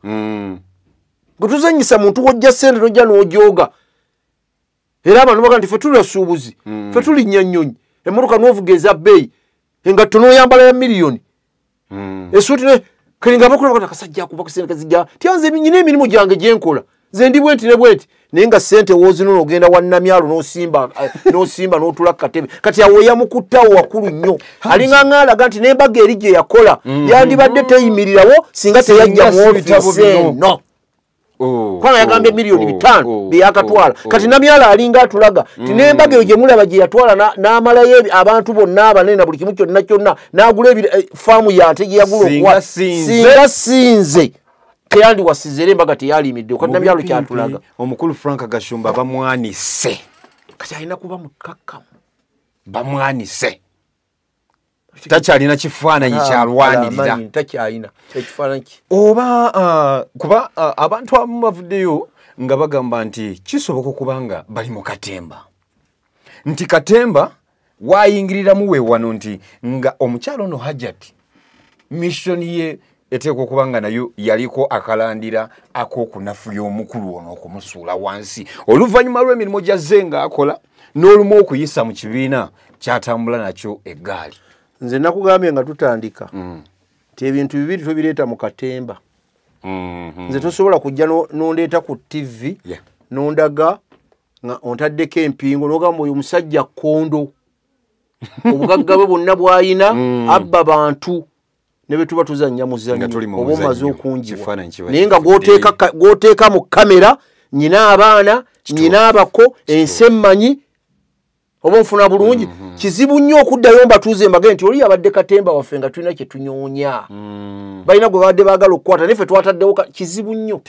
Gwe tuzannyisa muntu w'ojja ssente n'ojja n'ojooga. Era abantu bagamba nti ffe tuli basuubuzi, ffe tulinnya nnyonyi, emmotoka n'ovuga eza bbeeyi, engatto n'oyambala ya miliyoni, essuuti kale nga bakola bakati akasajja akuba ku ssente kazijja, tyanze nnyina emirimu gyange gye nkola, nze ndi bwe nti ne bwe nti, naye nga ssente w'ozinona ogenda wa Namyalo n'osimba n'otuula ku katebe. Kati awo yamukutte awo wakulu nnyo, alinga ng'alaga nti n'embaga eri gye yakola yandibadde teyimirirawo singa teyajja mu ofiisi eno. Kubanga yagambye miliyoni 5 bye yakatwala. Kati Namyalo alinga atulaga nti n'embaga eyo gye mulaba gye yatwala n'amalayo abantu bonna abanene na buli kimu kyonna kyonna, n'agula faamu y'ante gye yagula okuwa, singa sinze teyandiwasiza era embaga teyalimidde. Kati Namyalo kyatulaga. Omukulu Frank Gashumba bamwanise. Kati alina kuba mukakkamu. Bamwanise. Takyalina kifaananyi kyalwanirira. Takyalina ekifaananyi. Oba kuba abantu abamu bavuddeyo nga bagamba nti kisoboka okuba nga bali mu katemba. Nti katemba wayingiriramu we wano nti nga omukyalo ono Hajati mission ye eteekwa okuba nga nayo yaliko akalandira ak'okunafuya omukulu ono okumusuula wansi oluvannyuma lw'emirimu gy'azze ng'akola n'olumu okuyisa mu kibiina kyatambula nakyo eggaali. Nze nakugambye nga tutandika nti ebintu bibiri tobireeta mu katemba. Nze tosobola kujja n'ondeeta ku TV n'ondaga nga ontaddeko empingo n'ogamba oyo musajja kkondo obugagga bwe bwonna bw'ayina abba bantu ne bwe tuba tuzannya muzannyo oba omaze okunjibwa, naye nga gw'oteeka mu kamera nyina abaana nyina abako ensi emmanyi oba nfuna bulungi. Kizibu nnyo okuddayo mbatuuze mbage nti oli abadde katemba waffe nga tulina kye tunyoonya, balina gwe babadde baagala okukwata naye ffe twataddewo. Kizibu nnyo,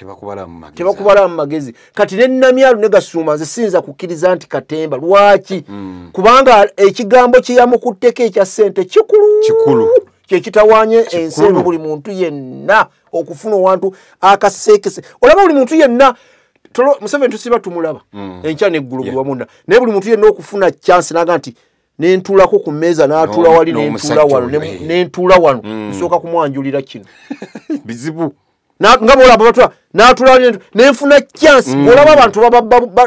tebakubalamu magezi. Kati ne Namyalo ne Gasumba nze siyinza kukkiriza nti katemba. Lwaki? Kubanga ekigambo kye yamukutteko ekya ssente kikulu kyekitawanye ensi eno. Buli muntu yenna okufuna owantu akaseekese, olaba buli muntu yenna Museveni tusiba tumulaba enkya n'eggulo buli wamu, naye buli muntu yenna okufuna chance naga nti nentuulako ku mmeeza n'atuula wali nentuula wano nentuula wano, nsooka kumwanjulira kino bizibu nga bw'olaba batula n'atuula wali nenfuna chance. Olaba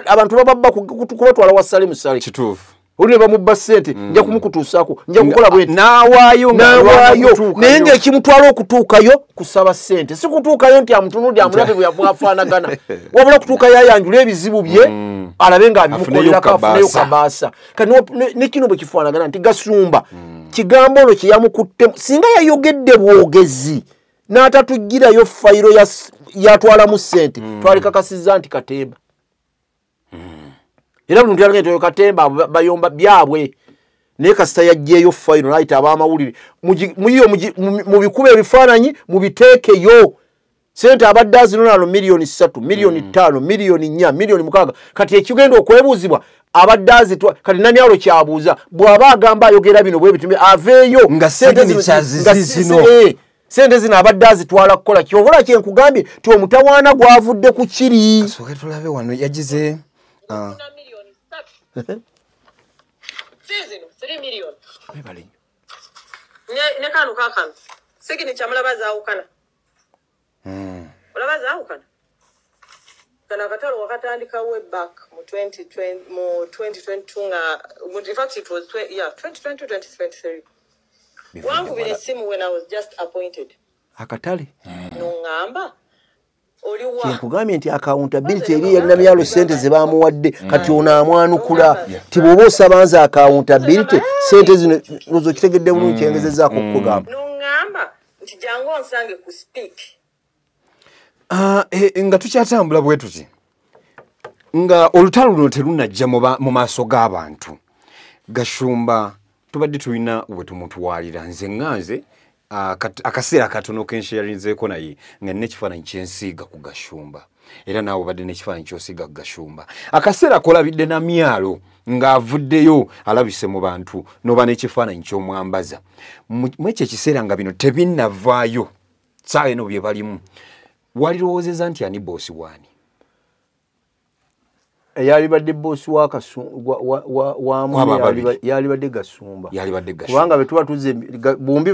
abantu bababba kubatwala wa Sale Musale kituufu, oli ne bamubba ssente nja kumukutuusaako nja kukola bwe n'awaayo naye ng'ekimutwala okutuukayo kusaba ssente, si kutuukayo nti amutunudde amulabe bwe yafaanagana, wabula kutuukayo ayanjule ebizibu bye alabe ng'abimukolerako afuneyo kabaasa. Kati ne kino bwe kifaanagana nti Gasumba kigambo ono kye yamukuttemu singa yayogedde bwogezi n'atatugirayo fayiro yatwalamu ssente twalikakasizza nti katemba. Era buli muntu yalaga nti oyo katemba bayomba byabwe, naye kasita yaggyeyo fayiro n'ayita ab'amawulire mubikube ebifaananyi mubiteekeyo. Ssente abadde azinonano 3 million, 5 million, 4 million, 6 million. Kati ekigenda okwebuuzibwa abadde azitwa. Kati Namyalo kyabuuza bw'aba agamba ayogera bino bwe bitumi aveeyo nga sente zino abadde azitwala kukola kyovola kye nkugambye ti omutawaana gwavudde ku kiri. Kasooke tulabe wano yagize 3 Sizino 3 million. Ne kano kakano. Signature mulaba zaawukana. Olaba zaawukana. Kana akatalo wakatandika way back mu 2020 mu 2022 nga in fact it was 2022 2023. Wankubira essimu when I was just appointed. Akatale. Nongamba Nkugambye nti accountability eri ya Namyalo ssente ze bamuwadde kati ono amwanukula ti bw'oba osaba nze accountability ssente zino ozo kitegedde bulungi kyengezezaako okukugamba. Nongamba nti jangu onsange ku speak. Nga tukyatambula bwe tuti nga olutalo luno terunajja mu maaso g'abantu, Gashumba tubadde tulina we tumutwalira. Nze nganze akaseera katono kensharinzeeko naye nga nina ekifaananyi kyensiiga ku Gashumba, era naawe obadde n'ekifaananyi ky'osiiga ku Gashumba. Akaseera kolabidde Namyalo ng'avuddeyo alabise mu bantu n'oba n'ekifaananyi ky'omwambaza. Mu ekyo ekiseera nga bino tebinnavaayo ssaawa eno bye balimu, walirowoozezza nti ani boosi waani? Yalibadde boosi wa yalibadde Gasumba, kubanga bwe tuba tuzze bombi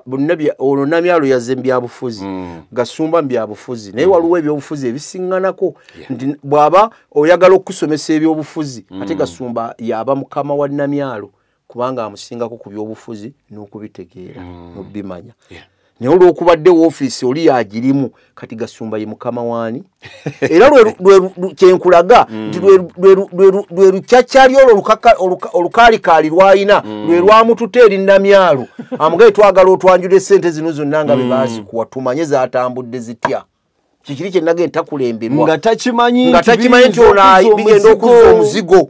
bonna ono Namyalo yazze mu byabufuzi, Gasumba mu byabufuzi, naye waliwo ebyobufuzi ebisiŋŋanako nti bw'aba oyagala okusomesa ebyobufuzi ate Gasumba yaba mukama wa Namyalo kubanga amusingako ku byobufuzi n'okubitegeera n'obimanya. Naye olwokubadde woofiisi oli yagirimu kati Gasumba ye mukama waani. Era kyenkulaga nti lwe lucakyali olwo olukaalikaali lwalina lwe lwamututa eri Namyalo amugaye twagala otwanjula essente zino zonna nga bwe baazikuwa tumanye zaatambudde zitya. Kikiri kye nagenda takulemberwa nga takimanyi nti ono bigenda okuzza omuzigo.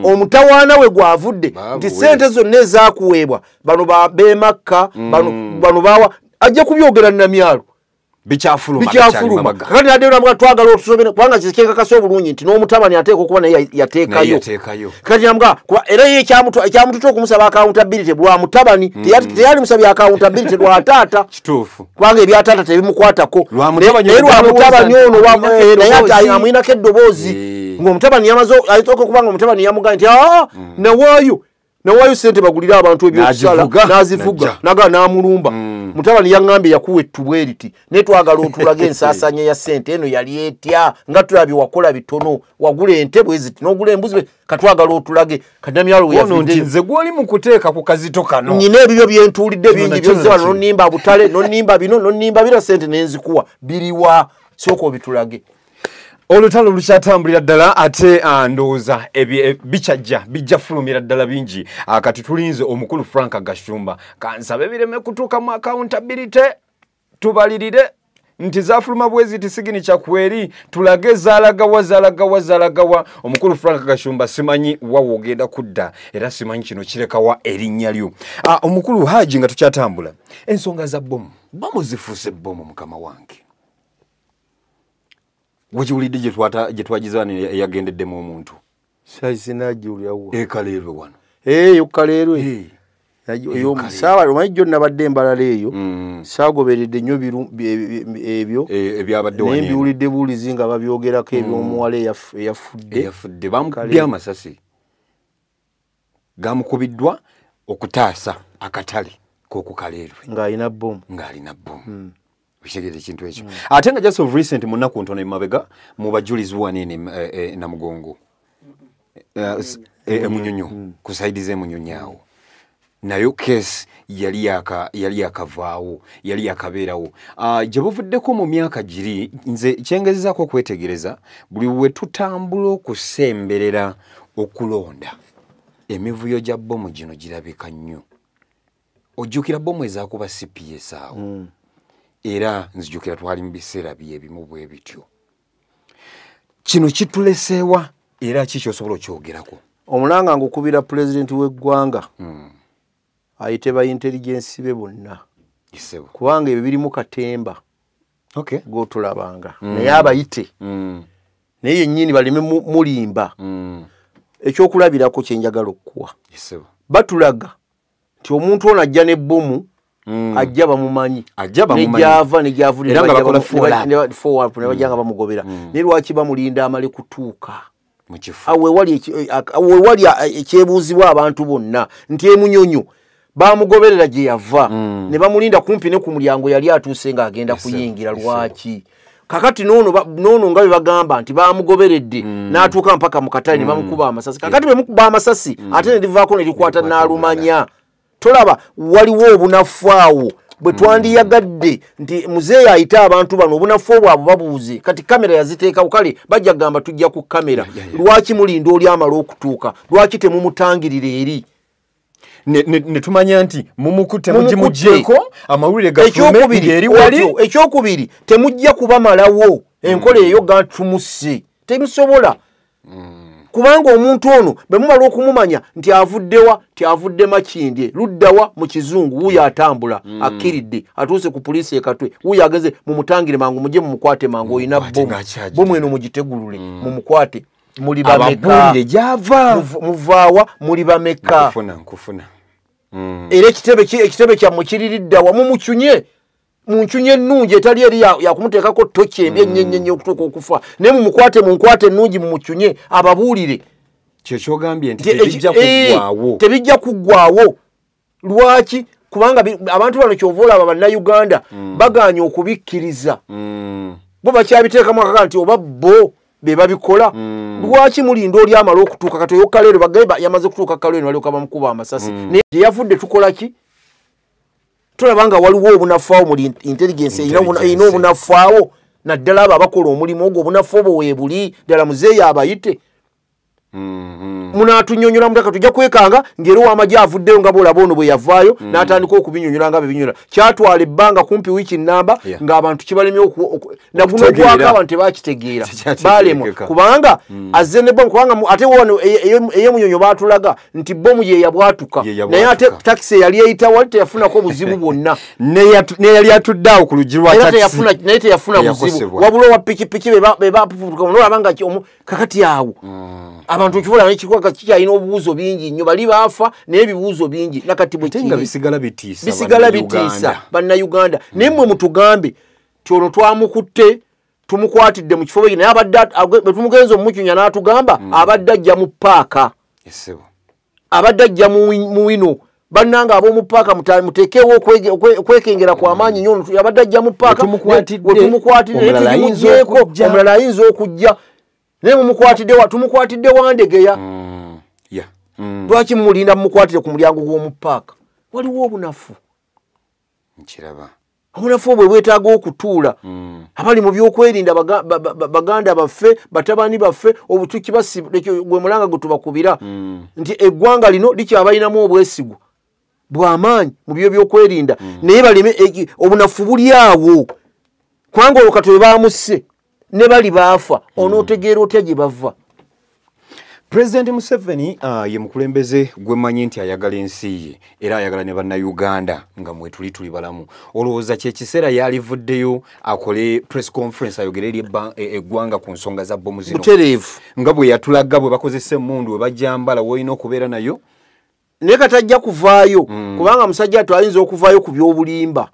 Omutawaana we gwavudde nti ssente zonna ezaakuweebwa bano beemakka bano bawa ajja kubyogera Namyalo. Bikyafuluma. Kakati adde namuga twagala otusomere kubanga kikekakasa obulungi nti n'omutabani ateekwa okuba naye yateekayo. Kati namuga kuba era ye ekyamututa okumusaba accountability lwa mutabani, teyali musabye accountability lwa taata. Kituufu. Kubanga ebya taata tebimukwatako. Naye lwa mutabani ono naye amwinako eddoboozi. Ng'omutabani yamaze ayitooka kubanga omutabani yamugambye nti nawaayo ssente bagulire abantu ebyokusala n'azivuga naga n'amulumba. Mutabani yaŋŋambye yakuwa ettubu eriti naye twagala otulage ensaasanya ya ssente eno yali etya nga tulabye wakola bitono, wagula ente bwe ziti n'ogula embuzi, katwagala otulage. Kadamyalo we yafudde nze gw'oli mu kuteeka ku kazito kano, nnina ebibyo bye ntuulidde bingi byozze wano, n'onnimba butale, n'onnimba bino, n'onnimba bira, ssente ne nzikuwa biriwa, sooka obitulage. Olutalo lukyatambulira ddala ate ndowooza bikyajja bijja fulumira ddala bingi. Kati tulinze omukulu Frank Gashumba, kansabe bireme kutuuka mu accountability, tubalirire nti zafuluma bwezi tisigini kyakweri, tulage zalagawa zalagawa zalagawa. Omukulu Frank Gashumba simanyi wawo ogenda kudda era simanyi kino kirekawa erinnya lyo. Omukulu Haji nga tukyatambula, ensonga za bomu, bomu zifuuse bomu mukama wange. Wakiwulidde gye twagizaana eyagendeddemu omuntu? Sinagiwulirawo. Ekaleerwe wano. Eyo Kaleerwe. Saawa omanyi jjo nabadde embalala eyo, saagoberedde nnyo ebyo ebyabadde wano. Naye mbiwulidde buwulizi nga babyogerako eby'omuwala eyafudde. Eyafudde bamukubye amasasi gamukubiddwa okutaasa akatale k'oku Kaleerwe. Ng'alina bbomu. Ng'alina bbomu. Okitegeera ekintu ekyo. Ate nga just of recent mu nnaku ntono emabega mu bajulizi wano eno Namugongo Emunyonyo, ku saidi z'Emunyonyo awo, nayo case yali yakavaawo, yali yakabeerawo. Gye buvuddeko mu myaka giri, nze kyengezezaako okwetegereza, buli we tutambula okusemberera okulonda, emivuyo gya bbomu gino girabika nnyo. Ojjukira bbomu ezaakuba CPS awo? Era nzijukira twali mu biseera byebimu bwe bityo. Kino kituleseewa era ki ky'osobola okyogerako? Omulanga ngukubira pulezidenti w'eggwanga ayite ba intelligence be bonna, kubanga ebyo birimu katemba g'otulabanga, naye abayite naye yennyini baleme mulimba. Ekyokulabirako kye njagala okukuwa, batulaga nti omuntu ono ajja n'ebbomu, ajja bamumanyi, nejava nejavulira ne bajja nga bamugobera. Naye lwaki bamulinda amale kutuuka? Awo wewali ekyebuuzibwa abantu bonna nti Emunyonyo bamugoberera gye yava ne bamulinda kumpi ne ku mulyango yali atuuse ng'agenda kuyingira. Lwaki? Kakati noono nga bwe bagamba nti bamugoberedde n'atuuka mpaka mu katale ne bamukuba amasasi. Kakati bwe mukuba amasasi ate ne livaako ne likwata n'alumanya. Tolaba waliwo obunafu awo bwe twandiyagadde nti muzeeyi ayite abantu bano obunafu bwabwe babuuze. Kati kamera yaziteekawo, kale bajja kugamba tujja ku kamera. Lwaki mulinda oli amala okutuuka? Lwaki temumutangirira eri? Ne tumanya nti mumukutte mugimuggyeko amawulire gafulume ng'eri wali. Ekyokubiri, temujja kubamalawo enkola eyo ga tumusse, temusobola. Kubanga omuntu ono bwe mumala okumumanya nti avuddewa, nti avudde Makindye, luddawa mu kizungu, wuuyo atambula akkiridde atuuse ku poliisi e Katwe, wuuyo ageze, mumutangire mangu, mujje mumukwate mangu, olina bbomu, bbomu eno mugitegulule, mumukwate. Muli bameka? Muvaawa muli bameka? Nkufuna. Era ekitebe kyammwe kiririddawa? Mumucunye munchunye ennungi etali eri yakumuteekako toki embi ennyo okutuuka okufa, naye mumukwate munkwate ennungi mumucunye ababuulire. Kyekyogambye nti tebijja kuggwawo. Tebijja kuggwawo. Lwaki? Kubanga abantu bano kyova olaba bannayuganda bagaanye okubikkiriza, bo bakyabiteekamu akaka nti oba bo be babikola. Lwaki mulinda oli amala okutuuka? Kati oyo Kaleerwe bagabe yamaze kutuuka Kaleerwe balyoka bamukuba amasasi, naye gye yavudde tukola ki? Tulaba nga waliwo obunafu awo mu intelligence erina obunafu awo, naddala abo abakola omulimu ogwo obunafu obwo weebuli. Ddala muzeeyi abayite. Munaatunyonyola mutaka tujja kwekanga ng'era ow'amagye avuddeyo nga bw'olaba ono bwe yavaayo n'atandika okubinyonyola nga bwe binyonyola. Kyatwala ebbanga kumpi wiiki nnamba ng'abantu kibalemye naguno gwako abantu tebakitegeera balemwa kubanga azze ne bomu kubanga ate wano ey'emunyonyo baatulaga nti bomu ye yabwatuka naye ate takisi eyali eyita wali teyafunako buzibu bwonna neyali atudde awo ku luggi lwa takisi naye teyafuna buzibu wabula owa pikipiki be bapufutuka nolaba nga kakati awo abantu kivola n'ekikwaka kikyalina obubuuzo bingi nnyo bali baafa naye ebibuuzo bingi nakati bwe kiri bisigala bitiisa bisigala bitiisa bannayuganda. Naye mmwe mutugambe ti ono twamukutte tumukwatidde mu kifo naye abadde bwe tumugenza omukyunya n'atugamba abadde ajja mu paaka abadde ajja mu wino bannanga ab'omu paaka muteekewo okwekengera kw'amaanyi nnyo abadde ajja mu paaka wetumukwatidde naye omulala ayinza okujja naye mumukwatidde wa tumukwatidde Wandegeya. Lwaki mumulinda mumukwatire ku mulyango gw'omu paaka? Waliwo obunafu nkiraba obunafu obwo bwetaaga okutuula. Abali mu byokwerinda baganda baffe batabani baffe gwe mulanga gwe tubakubira nti eggwanga lino likyabalinamu obwesigwa bw'amaanyi mu byo byokwerinda naye baleme obunafu buli awo kubanga olwo kati we baamusse ne bali baafa onootegeera otya gye bava. President Museveni ye mukulembeze gwe mmanyi nti ayagala ensi ye era ayagala ne bannayuganda nga mwe tuli tuli balamu. Olowooza kye kiseera yalivuddeyo akole press conference ayogere eri eggwanga ku nsonga za bbomu zino butereevu nga bwe yatulaga bwe bakozesa emmundu bwe bajambala w'olina okubeera nayo naye katajja kuvaayo kubanga musajja atu ayinza okuvaayo ku by'obulimba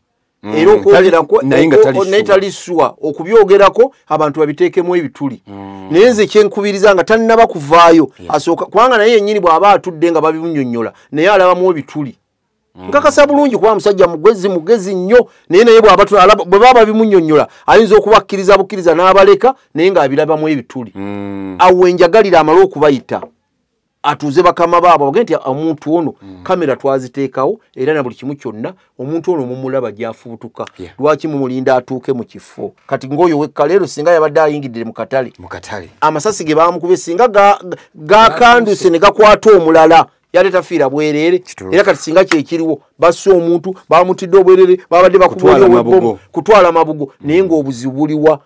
era okwogerako naye taliswa okubyogerako abantu babiteekemu ebituli. Naye nze kyenkubiriza nga tannaba kuvaayo asooka kubanga naye yennyini bw'aba atudde nga babimunyonnyola naye alabamu ebituli. Nkakasa bulungi kuba musajja mugezi mugezi nnyo naye naye bwe baba babimunyonnyola ayinza okubakkiriza bukkiriza n'abaleka naye ng'abirabamu ebituli. Awo enjagalira amale okubayita atuuze bakama baabwe bagende nti omuntu ono kamera twaziteekawo era na buli kimu kyonna omuntu ono mumulaba gy'afubutuka lwaki mumulinda atuuke mu kifo. Kati ng'oyo w'ekkaleero singa yabadde ayingidde mu katale amasasi ge baamukubye singa gakanduse ne gakwata omulala yali tafiira bwereere era kati singa kyekiriwo basse omuntu bamutidde obwereere babadde bakuba kutwala mabugo naye ng'obuzibu buliwa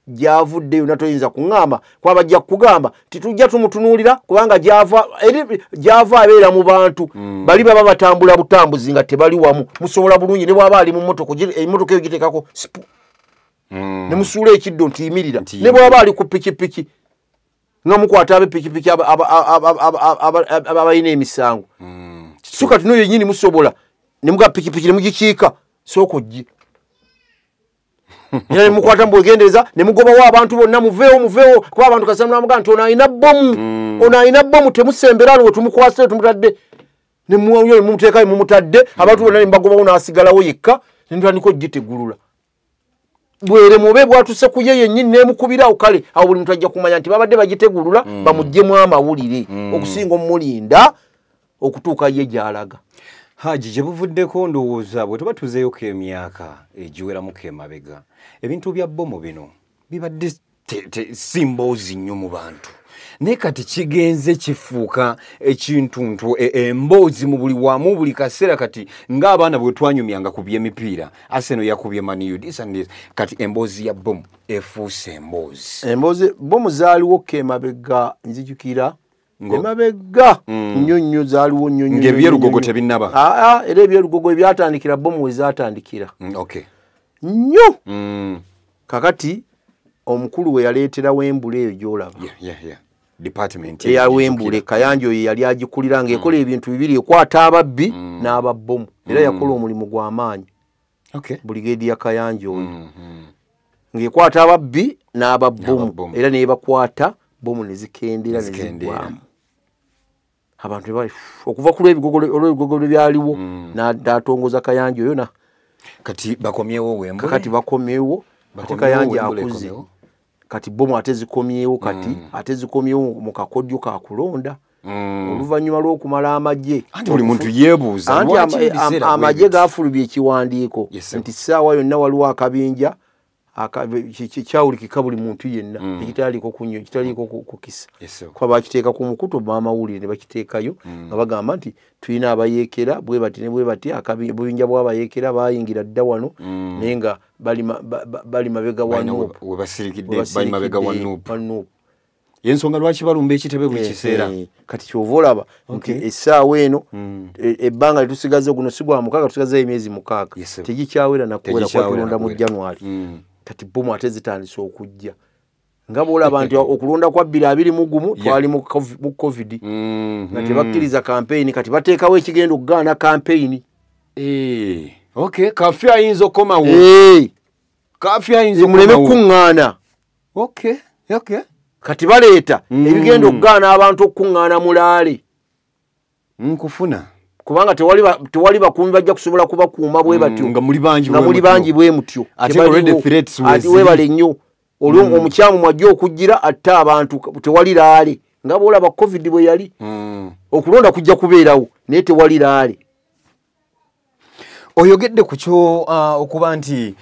gyavudde yonna toyinza kuŋŋamba kuba bajja kukugamba titujja tumutunuulira kubanga gyava abeera mu bantu bali baba batambula butambuzi nga tebali wamu musobola bulungi ne bw'aba ali mu mmotoka emmotoka eyo giteekako sipu ne musuula ekiddo nti yimirira ne bw'aba ali ku pikipiki nga mukwata ab'epikipiki abalina emisango so kati n'oyo yennyini musobola ne muga pikipiki ne mugikiika sooka ojje era ne mukwata mbwegendereza ne mugobawo abantu bonna muveewo muveewo kuba abantu kasita munamugaa nti ono alina bbomu ono alina bbomu temusembera wano we tumukwasire tumutadde ne mumuteekayo mumutadde abantu bonna ne mubagobawo n'asigalawo yekka ne mutandika ogitegulula bwere mube bwatuse ku ye yennyini n'emukubirawo kale awo buli muntu ajja kumanya nti babadde bagitegulula bamuggyemu amawulire okusinga omulinda okutuuka ye gy'alaga. Haji gye buvuddeko ndowooza bwe tuba tuzeeyoko emyaka egiweramuko emabega ebintu bya bbomu bino bibadde si mboozi nnyo mu bantu naye kati kigenze kifuuka ekintuntu emboozi mu buli wamu buli kaseera kati ng'abaana bwe twanyumyanga ku by'emipiira Arsenal yakubye Man U this and this kati emboozi ya bbomu efuuse emboozi. Emboozi bbomu zaaliwo ko emabega nzijukira emabega nnyo nnyo zaaliwo nnyo nnyo ng'ebyerugogo tebinnaba. Era ebyerugogo ebyatandikira bbomu we zaatandikira nnyo. Kakati omukulu we yaleeterawo embule eyo gy'olaba eya Wembule Kayanja oyo yali agikulira ng'ekola ebintu bibiri ekwata ababbi n'ababbomu era yakola omulimu gw'amaanyi buligeedi ya Kayanja oyo ng'ekwata ababbi n'ababbomu era nebakwata bbomu ne zikendera ne ziggwamu. Abantu okuva ku lw'ebigogo byaliwo n'atongoza Kayanja oyo na kati bakomyewo Wembule kati bakomyewo ate Kayanja akuze kati bbomu ate zikomyewo kati ate zikomyewo mu kakodyo ka kulonda oluvannyuma lw'okumala amagye anti buli muntu yeebuuza amagye gaafulumya ekiwandiiko nti ssaawa yonna waliwo akabinja Kyawulikika buli muntu yenna, ekitaliiko kunywa, ekitaliiko kukisa. Kuba bakiteeka ku mukutu bamawulire ne bakiteekayo nga bagamba nti tulina abayeekera bwe bati ne bwe bati, obubinja bw'abayeekera bayingira dda wano, naye nga bali mabega wa NUP. We basirikidde, bali mabega wa NUP. Yensonga lwaki balumba ekitebe buli kiseera. Kati kyova olaba nti essaawa eno ebbanga lyetusigaze guno si gwa 6, tusigazeyo emyezi 6, tegikyawera nakuwera kuba tulonda mu January. Kati bomu ate zitandise okujja nga bw'olaba nti okulonda kwa 2021 twali mu COVID nga tebakkiriza campaign, kati bateekawo ekigenda okugaana campaign. Okay, kafyu ayinza okukomawo. Kafyu ayinza muleme kuŋŋaana. Okay, okay. Kati baleeta ebigenda okugaana abantu okuŋŋaana mulaale. Nkufuna. Kubanga tewali bakuumi bajja kusobola kubakuuma bwe batyo. Nga muli bangi bwe mutyo. Nga muli bangi bwe mutyo. Ate already threats weziri. Webale nnyo. Olwo omukyamu mwajja okujjira atte abantu tewali laale. Nga bw'olaba COVID bwe yali. Okulonda kujja kubeerawo naye tewali laale. Oyogedde ku kyo okuba nti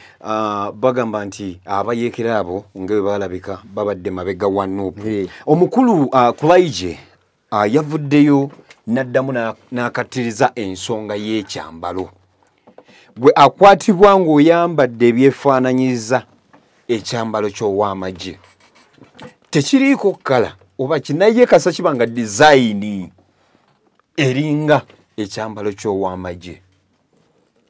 bagamba nti abayeekera abo nga bwe balabika babadde mabega wa NUP. Omukulu Kulaije yavuddeyo n'addamu n'akattiriza ensonga y'ekyambalo. Gwe akwatibwa ng'oyambadde ebyefaananyiza ekyambalo ky'ow'amagye. Tekiriiko kkala oba kinaye kasa kiba nga dizayini eringa ekyambalo ky'ow'amagye.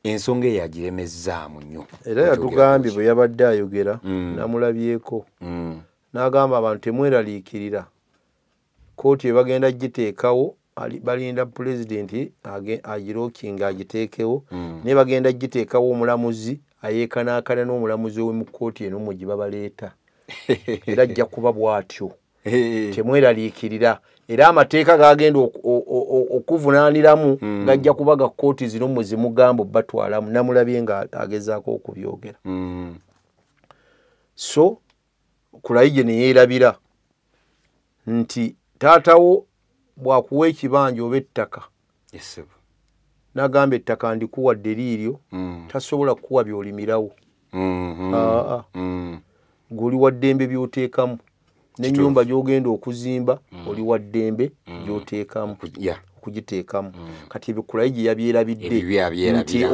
Ensonga eyo agiremezaamu nnyo. Era yatugambye bwe yabadde ayogera, namulabyeko. N'agamba abantu temweraliikirira. Kkooti ebagenda giteekawo, balinda pulezidenti agirookinga agiteekewo, naye bagenda giteekawo omulamuzi ayeekanaakana n'omulamuzi ow'omu kkooti eno mwe gye babaleeta. Era ajja kuba bw'atyo. Temweraliikirira. Era amateeka gagenda okuvunaaniramu gajja kuba ga kkooti zino mwe zimugamba batwalamu. Namulabye nga agezaako okubyogera. So Kulaije ne yeerabira nti taatawo bw'akuwa ekibanja oba ettaka, n'agamba ettaka ndikuwadde liiryo, tasobola kukuwa by'olimirawo. Gwe oli wa ddembe by'oteekamu, n'ennyumba gy'ogenda okuzimba oli wa ddembe gy'oteekamu okugiteekamu. Kati ebyo Kulaije yabyerabidde nti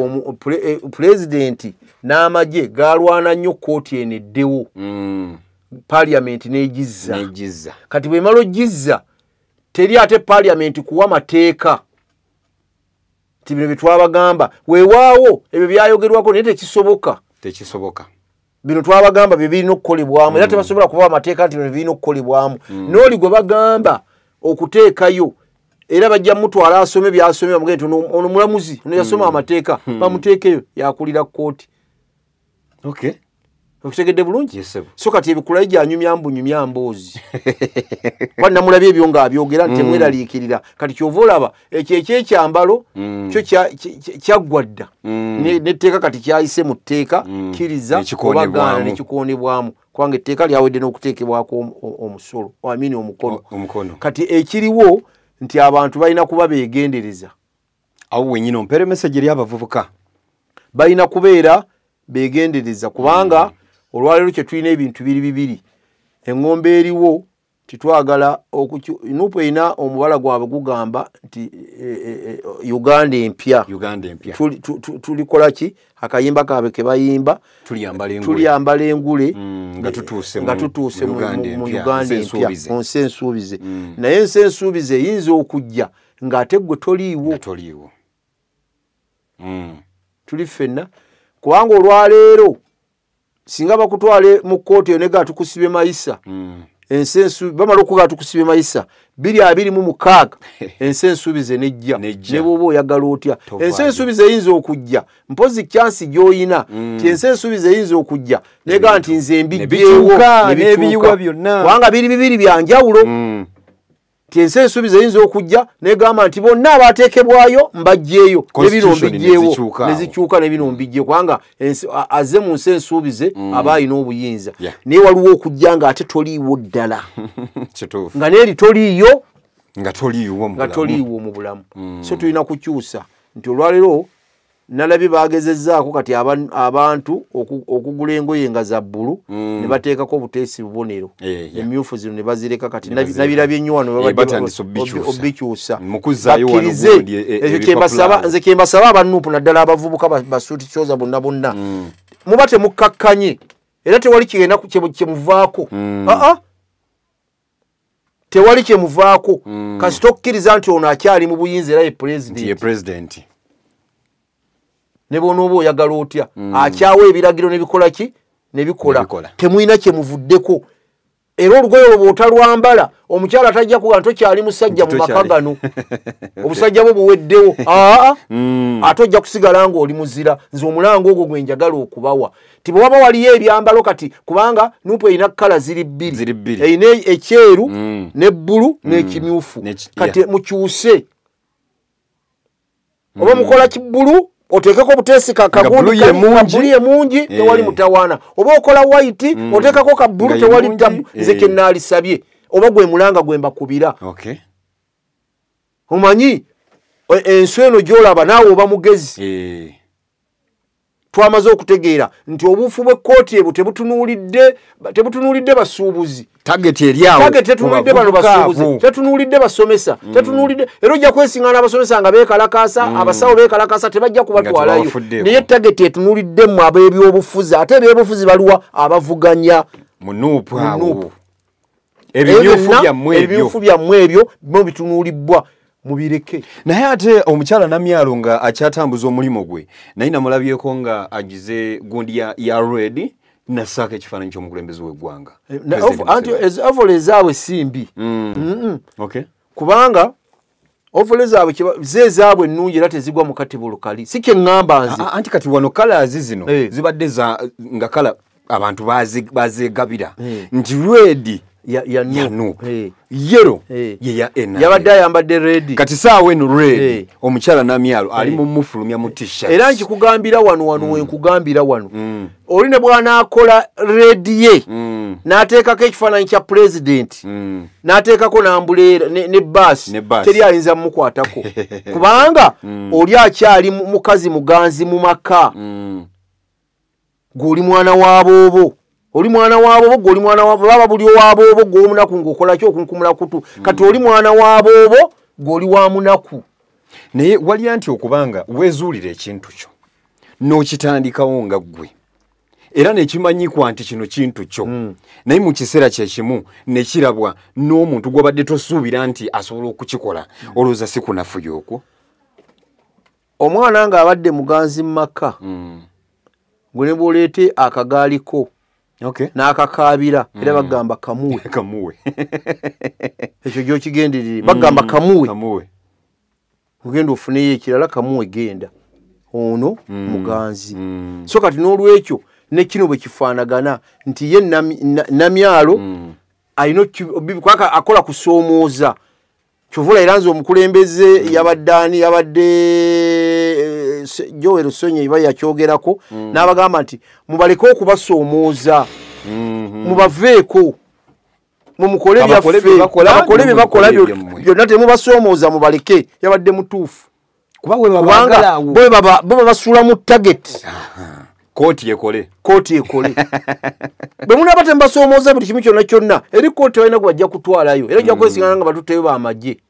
pulezidenti n'amagye galwana nnyo kkooti eno eddewo, parliament n'egizza. Kati bw'emala ogizza teri ate parliament kuwa mateeka nti bino bye twabagamba. Weewaawo ebyo byayogerwako naye tekisoboka. Tekisoboka. Bino twabagamba bye birina okukolebwamu, era tebasobola kuba amateeka nti bino birina okukolebwamu. N'oli gwe bagamba okuteekayo era bajja mutwala asome by'asome, bamugende nti ono mulamuzi ono yasoma amateeka, bamuteekeyo yakulira kkooti. Okay. Okitegedde bulungi? So kati ebyo Kulaije anyumya mbunyumya mboozi. Kuba namulabye ebyo ng'abyogera nti temweraliikirira. Kati ky'ova olaba ekyo ekyekyambalo kyo kyaggwa dda. N'etteeka kati kyayise mu tteeka, kkiriza oba gaana nekikoonebwamu. Kubanga etteeka lyawedde n'okuteekebwako omusolo, amini omukono. Kati ekiriwo nti abantu balina kuba beegendereza. Awo wennyini ompeere message eri abavubuka. Balina kubeera beegendereza kubanga olwaleero kye tulina ebintu biri bibiri. Eŋŋombe eriwo titwagala NUP erina omubala gwabwe gugamba nti Uganda empya. Uganda empya. Tulikola ki? Akayimba kaabwe ke bayimba. Tuliyambala engule. Nga tutuuse mu Uganda empya. Mu nsi ensuubize. Naye ensi ensuubize eyinza okujja ng'ate ggwe toliiwo. Tuli ffenna. Kubanga olwaleero singa bakutwale mu kkooti eyo ne ga tukusibye mayisa, ensi ensuubize bamala okuga tukusibye mayisa 2026 ensi ensuubize nejja, ne bw'oba oyagala otya. Ensi ensuubize eyinza okujja mpozi chance gy'oyina ti ensi ensuubize eyinza okujja nega nti nze mbijjeewo n'ebiyiwa byonna, kubanga biri bibiri bya njawulo. Ti ensi ensuubize eyinza okujja negamba nti bonna abateekebwayo mbajjeeyo n'ebino mbijjeewo ne zikyuka n'ebino mbijjeewo, kubanga azze mu nsi ensuubize aba alina obuyinza. Naye waliwo okujja ng'ate toliiwo ddala, nga n'eri toliiyo, nga toliiwo mu bulamu. So tulina kukyusa nti olwaleero Nalabye bagezezzaako kati abantu okugula engoye nga za bbulu ne bateekako obuteesi bubonero emyufu zino ne bazireka. Kati nabirabye nnyo wano babadde obikyusa. Bakkirize ekyo kyembasaba, nze kyembasaba abanuupu naddala abavubuka basuuti kyoza bonna bonna muba temukkakkanye era tewali kigenda kyemuvaako. Tewali kyemuvaako kasita okkiriza nti ono akyali mu buyinza era ye pulezidenti. Ne bw'onooba oyagala otya akyawa ebiragiro nebikola ki nebikola, temulina kyemuvuddeko. Era olugoye olwo bw'otalwambala omukyala tajja kuga nti okyali musajja mu maka gano, obusajja bwo buweddewo. Ate ojja kusigala ng'oli muzira. Nze omulango ogwo gwe njagala okubawa ti bwe waba waliyo ebyambalo kati, kubanga nuupu erina kkala ziri bbiri, erina ekyeru n'ebbulu n'ekimyufu. Kati mukyuse oba mukola kibbulu oteekeko obuteesi kagundi bulu ye mungi tewali mutawaana, oba okola white oteekako kabbulu tewali tabu. Nze kye naalisabye oba gwe mulanga gwe mbakubira. Omanyi ensi eno gy'olaba naawe oba mugezi. Twamaze okutegeera nti obuufu bw'ekkooti ebwo tebutunuulidde basuubuzi. Target eri awo. Target tetunuulidde bano basuubuzi, tetunuulidde basomesa, tetunuulidde era ojja kwesingana abasomesa nga beekalakaasa, abasawo beekalakaasa, tebajja kubatwalayo. Naye target etunuulidde mmwe ab'ebyobufuzi, ate ebyobufuzi baluwa abavuganya mu nuupu awo. Ebimyufu byammwe ebyo byo bitunuulibwa mubireke. Naye ate omukyala Namyalo nga akyatambuza omulimu gwe, naye namulabyeko nga agize gundi ya red nassaako ekifaananyi ky'omukulembeze w'eggwanga. Anti ovolo ezaabwe si mbi. Kubanga ovolo ezaabwe ze ezaabwe ennungi era tezigwa mu katibolo kali. Si kye ŋŋamba nze. Anti kati wano colors zino zibadde nga kala abantu bazeegabira nti red ya nuupu, yellow ye ya NRM. Yabadde ayambadde red. Kati saawa eno red omukyala Namyalo ali mu mufulumya mu t-shirt. Era nkikugambira wano wano wenkugambira wano oli ne bw'anaakola red ye n'ateekako ekifaananyi kya pulezidenti n'ateekako n'ambuleera ne baasi, teri ayinza mumukwatako kubanga oli akyali mukazi muganzi mu maka. Gw'oli mwana wa boobo, oli mwana wa boobo, gw'oli mwana wa baba buli wa boobo gw'omunaku ng'okola ki okunkumula kutu. Kati oli mwana wa boobo gw'oli wa munaku. Naye wali anti okubanga weezuulira ekintu kyo n'okitandikawo nga ggwe era nekimanyikwa nti kino kintu kyo, naye mu kiseera kye kimu nekirabwa n'omuntu gw'obadde tosuubira nti asobola okukikola, olowooza si kunafuya okwo? Omwana ng'abadde muganzi mu maka gwe ne bw'oleete akagaaliko n'akakaabira era bagamba kamuwe. Kamuwe. Ekyo gy'okigenderere bagamba kamuwe. Ogenda ofuneyo ekirala kamuwe genda ono muganzi. So kati n'olwekyo ne kino bwe kifaanagana nti ye Namyalo alina akola kusoomooza. Kyovula era nze omukulembeze yabadde ani, yabadde Joel Ssonyi iba yakyogerako n'abagamba nti mubaleke okubasoomooza, mubaveeko, mumukole byaffe, abakole bye bakola byonna temubasoomooza, mubaleke. Yabadde mutuufu kubanga bo babasuula mu target. Kooti ekole, kooti ekole. Bwe munaaba temubasoomooza buli kimu kyonna kyonna, eri kooti balina gwe bajja kutwalayo era ojja kwesingana nga batutteyo bamagye.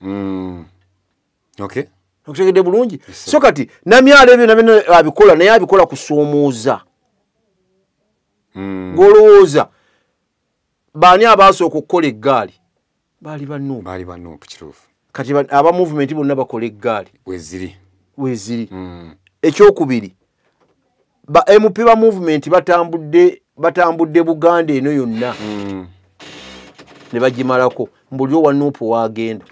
Okutegedde bulungi. So kati Namyalo ebyo nabyo abikola, naye abikola kusoomooza. Gw'olowooza baani abaasooka okukola eggaali? Baali ba Nuupu. Baali ba Nuupu, kituufu. Kati aba movement bonna bakola eggaali weziri. Weziri. Ekyokubiri, ba MP ba movement batambudde Buganda eno yonna ne bagimalako. Mbuli owa Nuupu waagenda.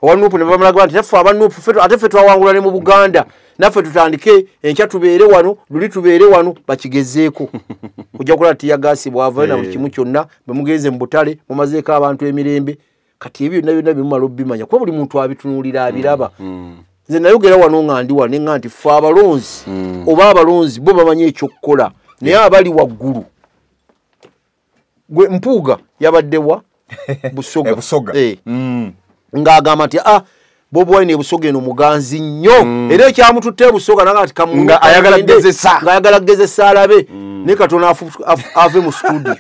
Owa Nuupu ne bamalaga nti naffe aba Nuupu ate ffe twawangula ne mu Buganda, naffe tutandike enkya tubeere wano, luli tubeere wano, bakigezeeko. Ojja kulaba tiyagaasi bw'avaayo na buli kimu kyonna, bwe mugenze mu butale mumazeeko abantu emirembe. Kati ebyo byonna byonna bimumala obimanya kuba buli muntu abitunuulira abiraba. Nze nayogera wano nga ndi wano nga nti ffe abalonzi oba abalonzi bo bamanyi ekyokukola, naye abali waggulu gwe Mpuuga yabadde wa Busoga. Ng'agamba nti Bobi Wine ebusoga eno muganzi nnyo era ekyamututte ebusoga nanga ati nga ayagala kugezesa, nga ayagala kugezesa alabe naye katono ave mu studio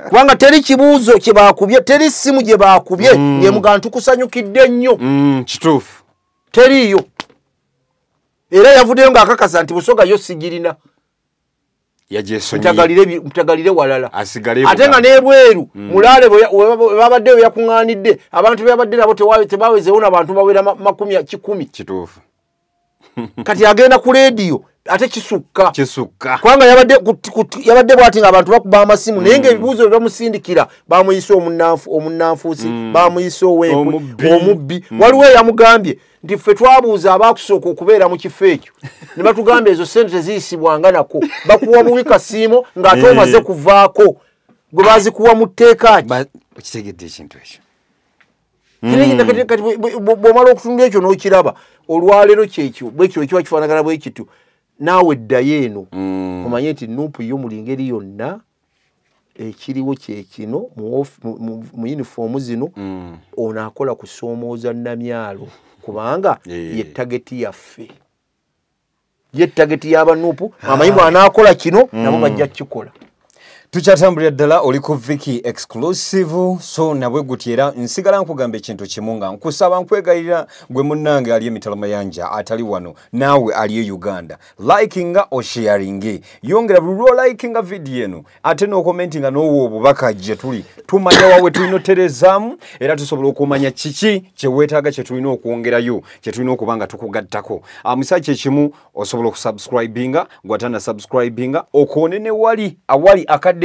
kubanga teri kibuuzo kye baakubye, teri ssimu gye baakubye ng'emugamba tukusanyukidde nnyo. Kituufu, teriiyo. Era yavuddeyo ng'akakasa nti Busoga yo sigirina, mutagalire walala, ate nga n'ebweru mulaale babaddeyo yakuŋŋaanidde abantu bebabadde nabo tebawezeewo n'abantu bawera 100. Kituufu. Kati agenda ku leediyo ate kisukka, kubanga yabadde bw'ati ng'abantu bakuba amasimu naye ng'ebibuuzo bye bamusindikira bamuyise omunnanfuusi, bamuyise ow'enkwe, omubbi. Waliwo eyamugambye nti ffe twabuuza abaakusooka okubeera mu kifo ekyo ne batugamba ezo ssente teziyisibwanga nako, bakuwa buwi kasiimo ng'ate omaze kuvaako gwe baazikuwa mu tteeka ki? Okitegedde ekintu ekyo. Kati bw'omala okutunula ekyo n'okiraba olwaleero kyekyo bwekyo ekiba kifaanagana bwe kityo, naawe eddayo eno omanye nti Nuupu yo muli ngeri yonna ekiriwo kyekino mu yunifoomu zino ono akola kusoomooza Namyalo kubanga ye tageti yaffe, ye tageti y'abanuupu. Amanyi bw'anaakola kino nabo bajja kukikola. Tukyatambulira ddala, oli ku Vicky Exclusive. So nabwe guti era nsigala nkugamba ekintu kimu nga nkusaba nkwegayirira gwe munnange ali emitala mayanja atali wano naawe ali e Uganda, likinga osharinge, yongera buli lw'olikinga vidiyo eno ate n'okomentinga n'owa obubaka gye tuli, tumanya wawe tulina oterezaamu era tusobola okumanya kiki kye weetaaga kye tulina okwongerayo kye tulina okuba nga tukugattako. Musa kyekimu osobola okusubscribinga gw'atana subscribinga okoone ne wali awali akadde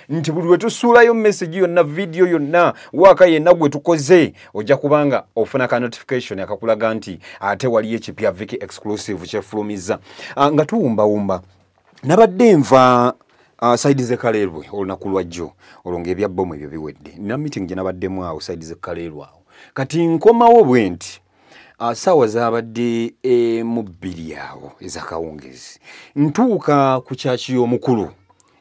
nti buli lwe tusuulayo message yonna, video yonna, waaka yenna gwe tukoze ojja kubanga ofuna ka notification akakulaga nti ate waliyo ekipya Vicky Exclusive kyefulumiza. Nga tuwumbawumba nabadde nva side z'e Kaleerwe olunaku lwajjo olwo ng'ebya bbomu ebyo biwedde, nina meeting gye nabaddemu awo side z'e Kaleerwe awo. Kati nkomawo bwe nti saawa zaabadde mu 2 awo ez'akawungezi, ntuuka ku kyaki y'omukulu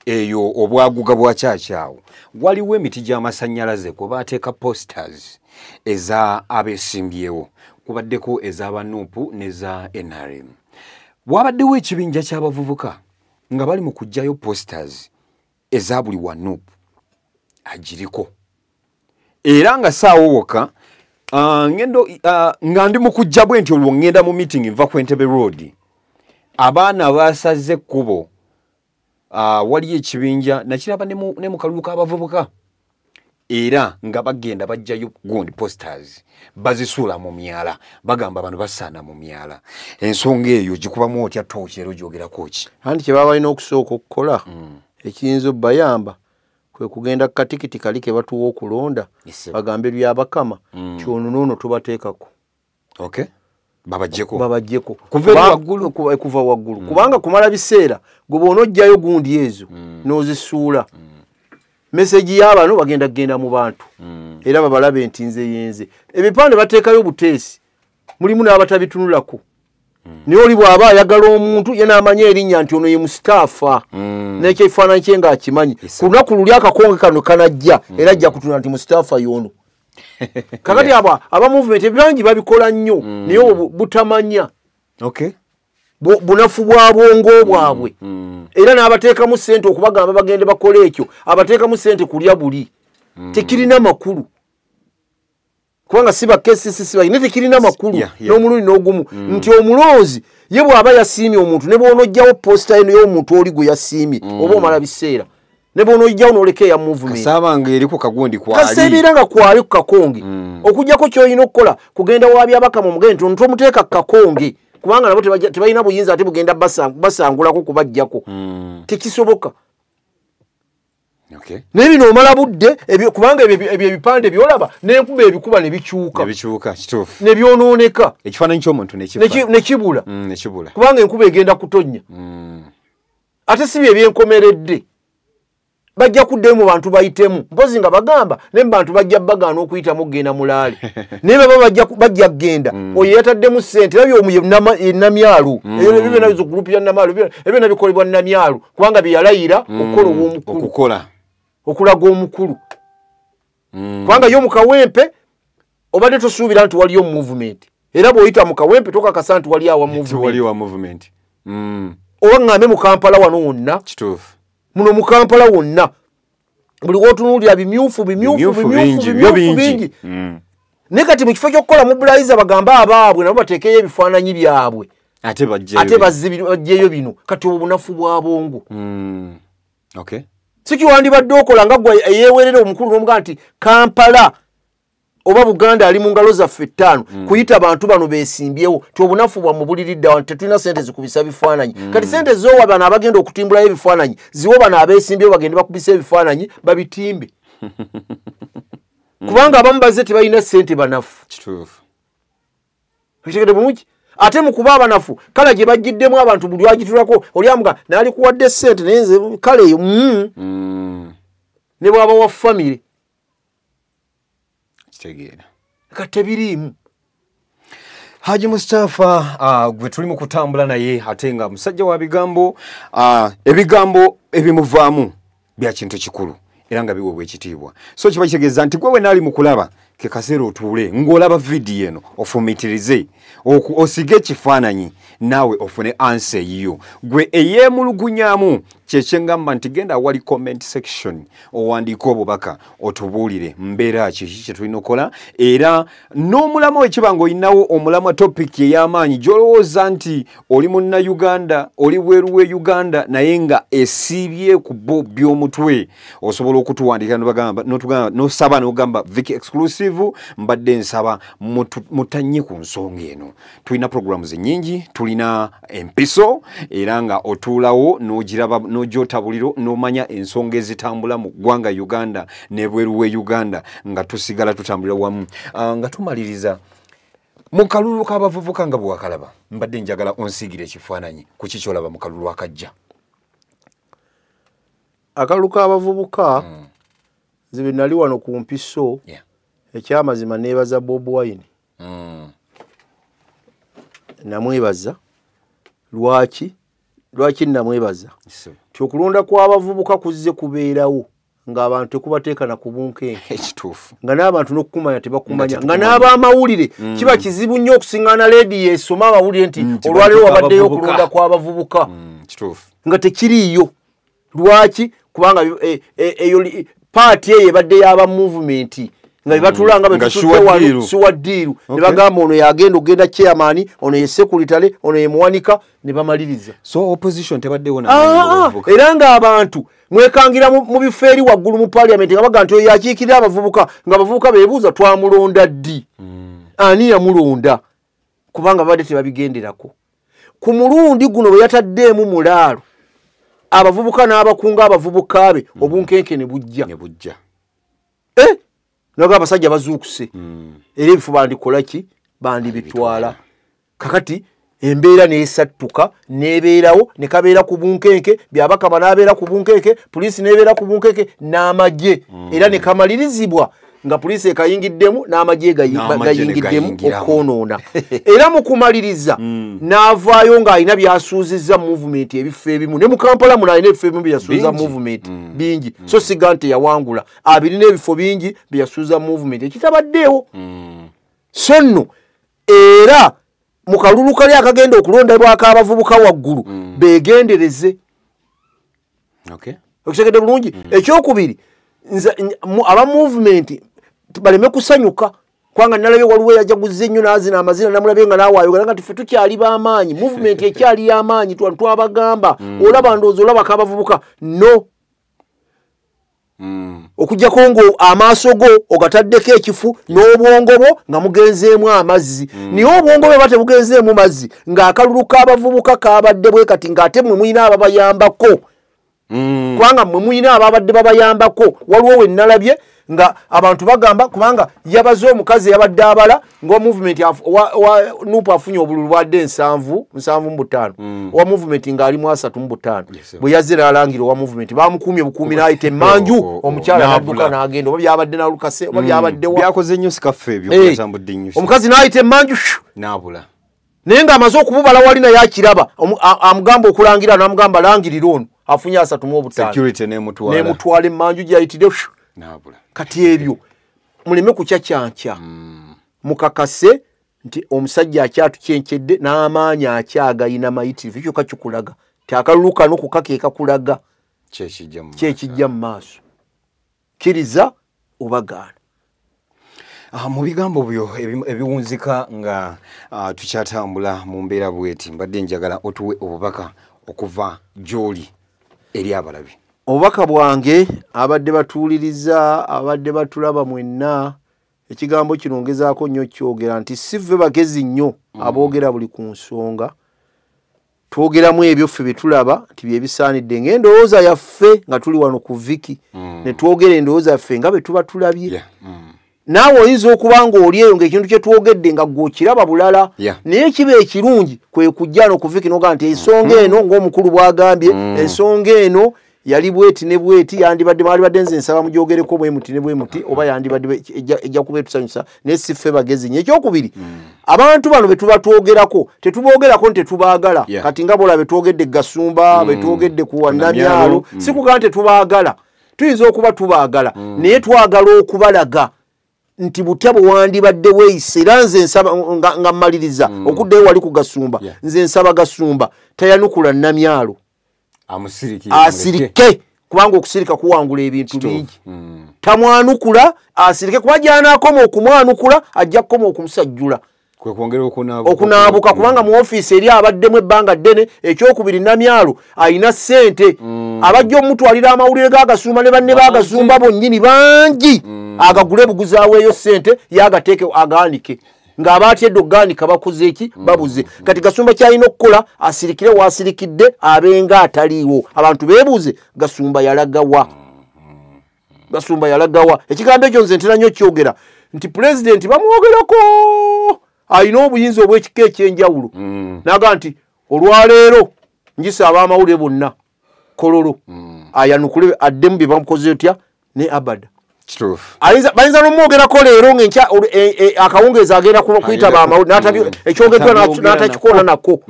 eyo obwaguga bwa kyaki awo waliwo emiti gy'amasannyalaze kwe baateeka posters eza abeesimbyewo, kubaddeko ez'abanuupu n'eza NRM. Wabaddewo ekibinja ky'abavubuka nga bali mu kuggyayo posters eza buli wa Nuupu agiriko, era nga saawo wokka nga ndi mu kujja bwe nti olwo ŋŋenda mu meeting nva ku Entebbe Road, abaana baasaze ekkubo. Waliyo ekibinja nakiraba ne mu kalulu k'abavubuka era nga bagenda bajjayo gundi posters bazisuula mu myala, bagamba bano basaana mu myala. Ensonga eyo gikubamu otya tooki era ogyogerako ki? Anti kye baba balina okusooka okukola ekiyinza obbayamba kwe kugenda ku katikiti kali ke batuwa okulonda bagambe Byabakama kyono noono tubateekako. Okay. Babajjeko. Babajjeko. Kuva waggulu. Kubanga kumala biseera gwe bw'onoggyayo gundi ezo n'ozisuula. Meseji y'abano bagenda kugenda mu bantu. Era babalabe nti nze yenze. Ebipande bateekayo buteesi. Mulimu n'abatabitunulako. Naye oli bw'aba ayagala omuntu ye n'amanya erinnya nti ono ye Mustapha. N'ekyekifaananyi kye ng'akimanyi. Ku lunaku luli akakonge kano kanajja era ajja kutunula nti Mustapha y'ono. Kakati aba movement ebyangi babikola nnyo naye butamanya. Okay. Bunafu bwa bwongo bwabwe. Era n'abateekamu ssente okubagamba bagende bakole ekyo, abateekamu ssente kulya buli. Tekirina makulu. Kubanga si ba KCC si ba naye tekirina makulu n'omulundi n'ogumu nti omulonzi ye bw'aba yasiimye omuntu ne bw'onoggyawo posita eno y'omuntu oli gwe yasiimye oba omala biseera. Ne bw'onoggyawo n'oleka eya movement. Kasaba ng'eri ku kagundi kwali. Kaseebeera nga kwali ku kakonge. Okuggyako ky'olina okukola kugenda wa Byabakama omugende nti tomuteeka ku kakonge kubanga nabo tebalina buyinza ate bugenda basangulako kubaggyako. Tekisoboka. Okay. Naye bino omala budde kubanga ebyo ebipande by'olaba n'enkuba ebikuba ne bikyuka. Ne bikyuka, kituufu. Ne byonooneka. Ekifaananyi ky'omuntu ne kifa. Ne kibula. Ne kibula. Kubanga enkuba egenda kutonnya. Ate si bye ebyenkomeredde. Bajja kuddayo mu bantu bayitemu. Mpozi nga bagamba ne mu bantu bajja bagaana okuyitamu okugenda mulaale. Naye baba bajja kugenda. Oyo yataddemu ssente era by'omu ye Namyalo. Ebyo byonna ezo group ya Namyalo, ebyo byonna bikolebwa Namyalo kubanga bye yalayira okukola ow'omukulu. Okukola. Okulaga omukulu. Kubanga yo mu Kawempe Obadde tosuubira nti waliyo movement. Era bw'oyita mu Kawempe tokakasa nti wali awa movement. Waliwo movement. Oba ŋŋambe mu Kampala wano wonna. Kituufu. Muno mu Kampala wonna. Buli w'otunuulira bimyufu bimyufu bimyufu bingi. Naye kati mu kifo ky'okukola mobilizer bagambe abaabwe nabo bateekeyo ebifaananyi byabwe. Ate bajjeyo bino. Kati obunafu bwa bwongo. Okay. Si kiwandibadde okola nga ggwe eyeewerera omukulu n'omugamba nti Kampala oba Buganda ali mu ngalo zaffe ttaano kuyita abantu bano beesimbyewo ti obunafu bwammwe buliridde wano, tetulina ssente zikubisa bifaananyi. Kati ssente z'owa bano abagenda okutimbulayo ebifaananyi ziwe bano abeesimbyewo bagende bakubisa ebifaananyi babitimbe. Kubanga abamu bazze tebalina ssente banafu. Kituufu. Okitegedde bulungi? Ate mu kuba abanafu kala gye bajjiddemu abantu buli agitulako oli amuga n'alikuwadde ssente naye nze kale eyo ne bw'aba wa famire. Kitegeera. Kati tebiriimu. Haji Mustafa gwe tuli mu kutambula naye ate nga musajja wa bigambo, ebigambo ebimuvaamu bya kintu kikulu era nga biweebwa ekitiibwa. So kiba kitegeeza nti gwe wenaali mu kulaba ke kaseera otuule ng'olaba vidiyo eno ofumiitirize osige ekifaananyi naawe ofune ansa eyiyo. Gwe eyeemulugunyamu kyekyengamba nti genda awali comment section owandiike obubaka otubuulire mbeera ki kye tulina okukola, era n'omulamwa ekiba ng'olinawo omulamwa topic ey'amaanyi gy'olowooza nti oli munnayuganda oli bweru we Uganda naye nga esiibye ku bo by'omutwe, osobola okutuwandiika n'osaba n'ogamba Vicky Exclusive mbadde nsaba mutanye ku nsonga eno. Tulina programs nnyingi, tulina empiso era nga otuulawo n'ogiraba n'ogyotabuliro n'omanya ensonga ezitambula mu ggwanga Uganda n'ebweru we Uganda nga tusigala tutambulira wamu. Nga tumaliriza mu kalulu k'abavubuka nga bwe wakalaba, mbadde njagala onsiigire ekifaananyi ku ki ky'olaba mu kalulu akajja. Akalulu k'abavubuka nze bwe nali wano ku mpiso ekyamazima neebaza Bobi Wine. Namwebaza. Lwaki? Lwaki namwebaza? Nti okulonda kw'abavubuka kuzze kubeerawo ng'abantu tekubateeka na ku bunkenke. Ekituufu. Nga n'abantu n'okukumanya tebakumanya. Nga n'abamawulire kiba kizibu nnyo okusiŋŋaana leediyo esoma amawulire nti olwaleero wabaddeyo okulonda kw'abavubuka. Kituufu. Nga tekiriiyo. Lwaki? Kubanga eyo paati eyo ebadde y'aba movement. Nga bebatula nga betututte wano sure deal. Ne bagamba ono yagenda okugenda chairman, ono ye secretary, ono ye muwanika, ne bamaliriza. So opposition tebaddewo na era ng'abantu mwekangira mu bifo eri waggulu mu parliament nga bagamba nti oyo yakiikirira abavubuka, ng'abavubuka beebuuza twamulonda ddi? Ani yamulonda? Kubanga babadde tebabigenderako. Ku mulundi guno bwe yataddeemu mulaalo, abavubuka n'abakunga abavubuka be obunkenke ne bujja. Ne bujja. Naga abasajja bazuukuse. Era ebifo bandikola ki? Bandibitwala. Kakati embeera n'esattuka n'ebeerawo ne kabeera ku bunkenke, Byabakama n'abeera ku bunkenke, poliisi n'ebeera ku bunkenke n'amagye. Era ne kamalirizibwa nga poliisi ekayingiddemu n'amagye gayingiddemu okwonoona. Era mu kumaliriza n'avaayo ng'alina by'asuuzizza movement ebifo ebimu. Ne mu Kampala muno alina ebifo ebimu bye yasuuza movement bingi. So siga nti yawangula abirina ebifo bingi bye yasuuza movement ekitabaddeewo. So nno era mu kalulu kali akagenda okulondebwako abavubuka waggulu beegendereze. Okitegedde bulungi? Ekyokubiri, aba movement baleme kusanyuka kubanga nalabye waliwo eyajaguzza ennyo n'azina amazina namulabye nga naawe ayogera nga nti ffe tukyali b'amaanyi, movement ekyali y'amaanyi, twabagamba olaba ndowooza olabako abavubuka no. Okuggyako ng'amaaso go ogataddeko ekifu n'obwongo bwo nga mugenzeemu amazzi. Naye obwongo bwe tebugenzeemu mazzi ng'akalulu k'abavubuka kabadde bwe kati ng'ate mmwe mulina ababayambako. Kubanga mmwe mulina ababadde babayambako. Waliwo we nalabye nga abantu bagamba kubanga yabaze omukazi yabadde abala nga movement wa NUP afunye obululu bwadde 75 owa movement ng'ali mu 35 bwe yazze n'alangira owa movement bamukuumye bukuumi n'ayita emmanju omukyala n'adduka n'agenda oba byabadde n'alukase oba byabadde wa byakoze nnyo sikaffe ebyo byatambudde nnyo omukazi n'ayita emmanju n'abula naye ng'amaze okumubala wali naye akiraba amugamba okulangira n'amugamba langirira ono afunye 35 security n'emutwala emmanju gy'ayitidde n'abula. Kati ebyo muleme kukyakyankya. Mukakase nti omusajja akyatucyenkyedde n'amaanyi akyagayina mayitirivu. Ekyo kakikulaga ti akalulu kano kukakeeka kulaga kyekijja mu maaso. Kkiriza obagaana. Mu bigambo byo ebiwunzika nga tukyatambula mu mbeera bweti, mbadde njagala otuwe obubaka okuva gy'oli eri abalabi. Obubaka bwange abadde batuwuliriza, abadde batulaba mwenna, ekigambo kino ngezaako nnyo kyogera nti si ffe bagezi nnyo aboogera buli ku nsonga. Twogeramu ebyo ffe bye tulaba nti bye bisaanidde ng'endowooza yaffe nga tuli wano ku Viki, ne twogera endowooza yaffe nga bwe tuba tulabye. Naawe oyinza okuba ng'oli eyo ng'ekintu kye twogedde nga ggwe okiraba bulala, naye kiba ekirungi kwe kujja no ku Viki n'ogamba nti ensonga eno ng'omukulu bw'agambye, ensonga eno yali bweti ne bweti, yandibadde mwalibadde nze nsaba mugyogereko bwe muti ne bwe muti, oba yandibadde ejja kuba etusanyusa, naye si ffe bagezi nnyo. Ekyokubiri, abantu bano be tuba twogerako tetuboogerako nti tetubaagala. Kati nga bw'olaba betwogedde Gasumba, betwogedde ku Namyalo, si kugamba nti tetubaagala, tuyinza okuba tubaagala, naye twagala okubalaga nti butya bwe wandibadde weeyise. Era nze nsaba nga mmaliriza okuddayo wali ku Gasumba, nze nsaba Gasumba tayanukula Namyalo, asirike, kubanga okusirika kuwangula ebintu bingi. Tamwanukula, asirike, kuba gy'anaakoma okumwanukula ajja kukoma okumusajjula okunaabuka, kubanga mu ofiisi eri abaddemu ebbanga ddene. Ekyokubiri, Namyalo alina ssente, abajja omutwalira amawulire g'Agasumba ne banne b'Agasumba bonnyini bangi, agagule buguzi aweeyo ssente yagateeke agaanike, ng'abaatedde okugaanika bakoze eki babuze. Kati Gasumba ky'alina okukola asirikire waasirikidde, abenga ataliiwo, abantu beebuuze Gasumba yalagawa, Gasumba yalagawa. Ekigambo ekyo nze ntera nnyo kyogera nti pulezidenti bamwogerako alina obuyinza obw'ekika ekyenjawulo, n'agamba nti olwaleero njisa ab'amawulire bonna Kololo ayanukule addemu bye bamukoze otya ne abada. Bayinza n'omwogerako leero ng'enkya akawungeezi agenda kuyita amawulire ekyogeddwa n'atakikola nako,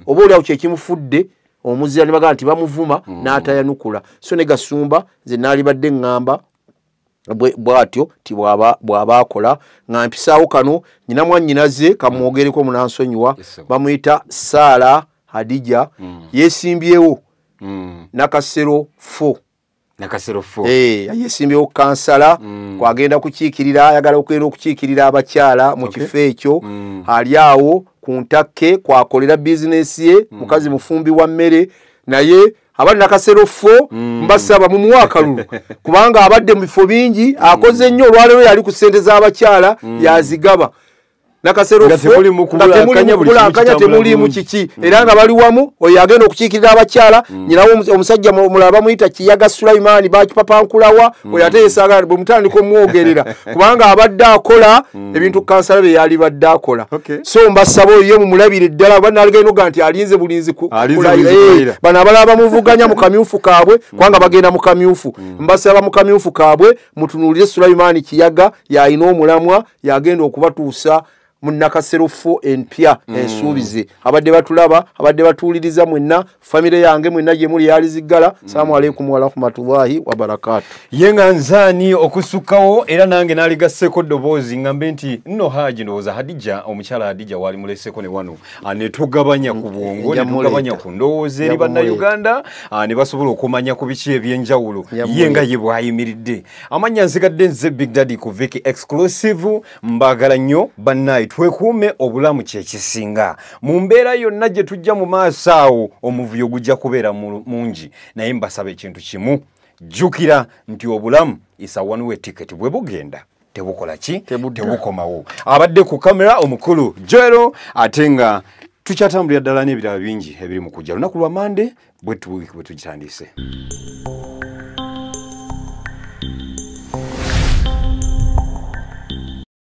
oba oliawo kyekimufudde omuzira ne bagamba nti bamuvuma n'atayanukula. So ne Gasumba nze naalibadde ŋŋamba bw'atyo ti bw'aba akola. Nga mpisaawo kano nyina mwannyinaze kamwogereko munansonyiwa, bamuyita Saala Hadija, yeesimbyewo Nakasero 4. Nakasero 4. Yesimbyewo kansala, kwagenda kukiikirira, ayagala okugenda okukiikirira abakyala mu kifo ekyo. Ali awo ku ntakke kwakolera bizinesi ye, mukazi mufumbi wa mmere, naye abali Nakasero 4 mbasaba mumuwe akalulu, kubanga abadde mu bifo bingi, akoze nnyo. Olwaleero yali ku ssente z'abakyala yazigaba. Nakasero 4 temulimu kiki, era nga bali wamu. Oyo agenda okukiikirira abakyala, nyinawo omusajja omulala bamuyita Kiyaga Sulaimaani bakipapankulawa, oyo ate yeesaaga bwe mutandika omwogerera, kubanga abadde akola ebintu kansala bye yali badde akola. So mbasaba oyo ye mumulabire ddala, banaligenda okuga nti alinze bulinzi bano abalala bamuvuganya mu kamyufu kaabwe, kubanga bagenda mu kamyufu. Mbasaba mu kamyufu kaabwe mutunuulire Sulaimaani Kiyaga, y'alina omulamwa, yagenda okubatuusa mu Nakasero 4 empya ensuubize. Abadde batulaba, abadde batuwuliriza mwenna, famire yange mwenna gye muli yaliziggala. Salaamu alaikum warahmatullahi wabarakaatu. Ye nga nzaani okusukkawo, era nange naaligasseko ddoboozi ngambe nti nno Haji, ndowooza Hadija, omukyala Hadija waali muleseko ne wano, ne tugabanya ku bwongo, ne tugabanya ku ndowooza eri Bannayuganda, ne basobola okumanya ku biki ebyenjawulo ye nga ye bw'ayimiridde. Amannya nsigadde nze Big Daddy ku Viki Exclusive. Mbaagala nnyo bannaye, twekuume obulamu kyekisinga mu mbeera yonna gye tujja mu maaso awo, omuvuyo gujja kubeera mungi, naye mbasaba ekintu kimu, jjukira nti obulamu is a one way ticket, bwe bugenda tebukola ki, tebukomawo. Abadde ku kamera omukulu Joel, ate nga tukyatambulira ddala n'ebirala bingi ebiri mu kujja. Lunaku lwa Mande bwe tugitandise.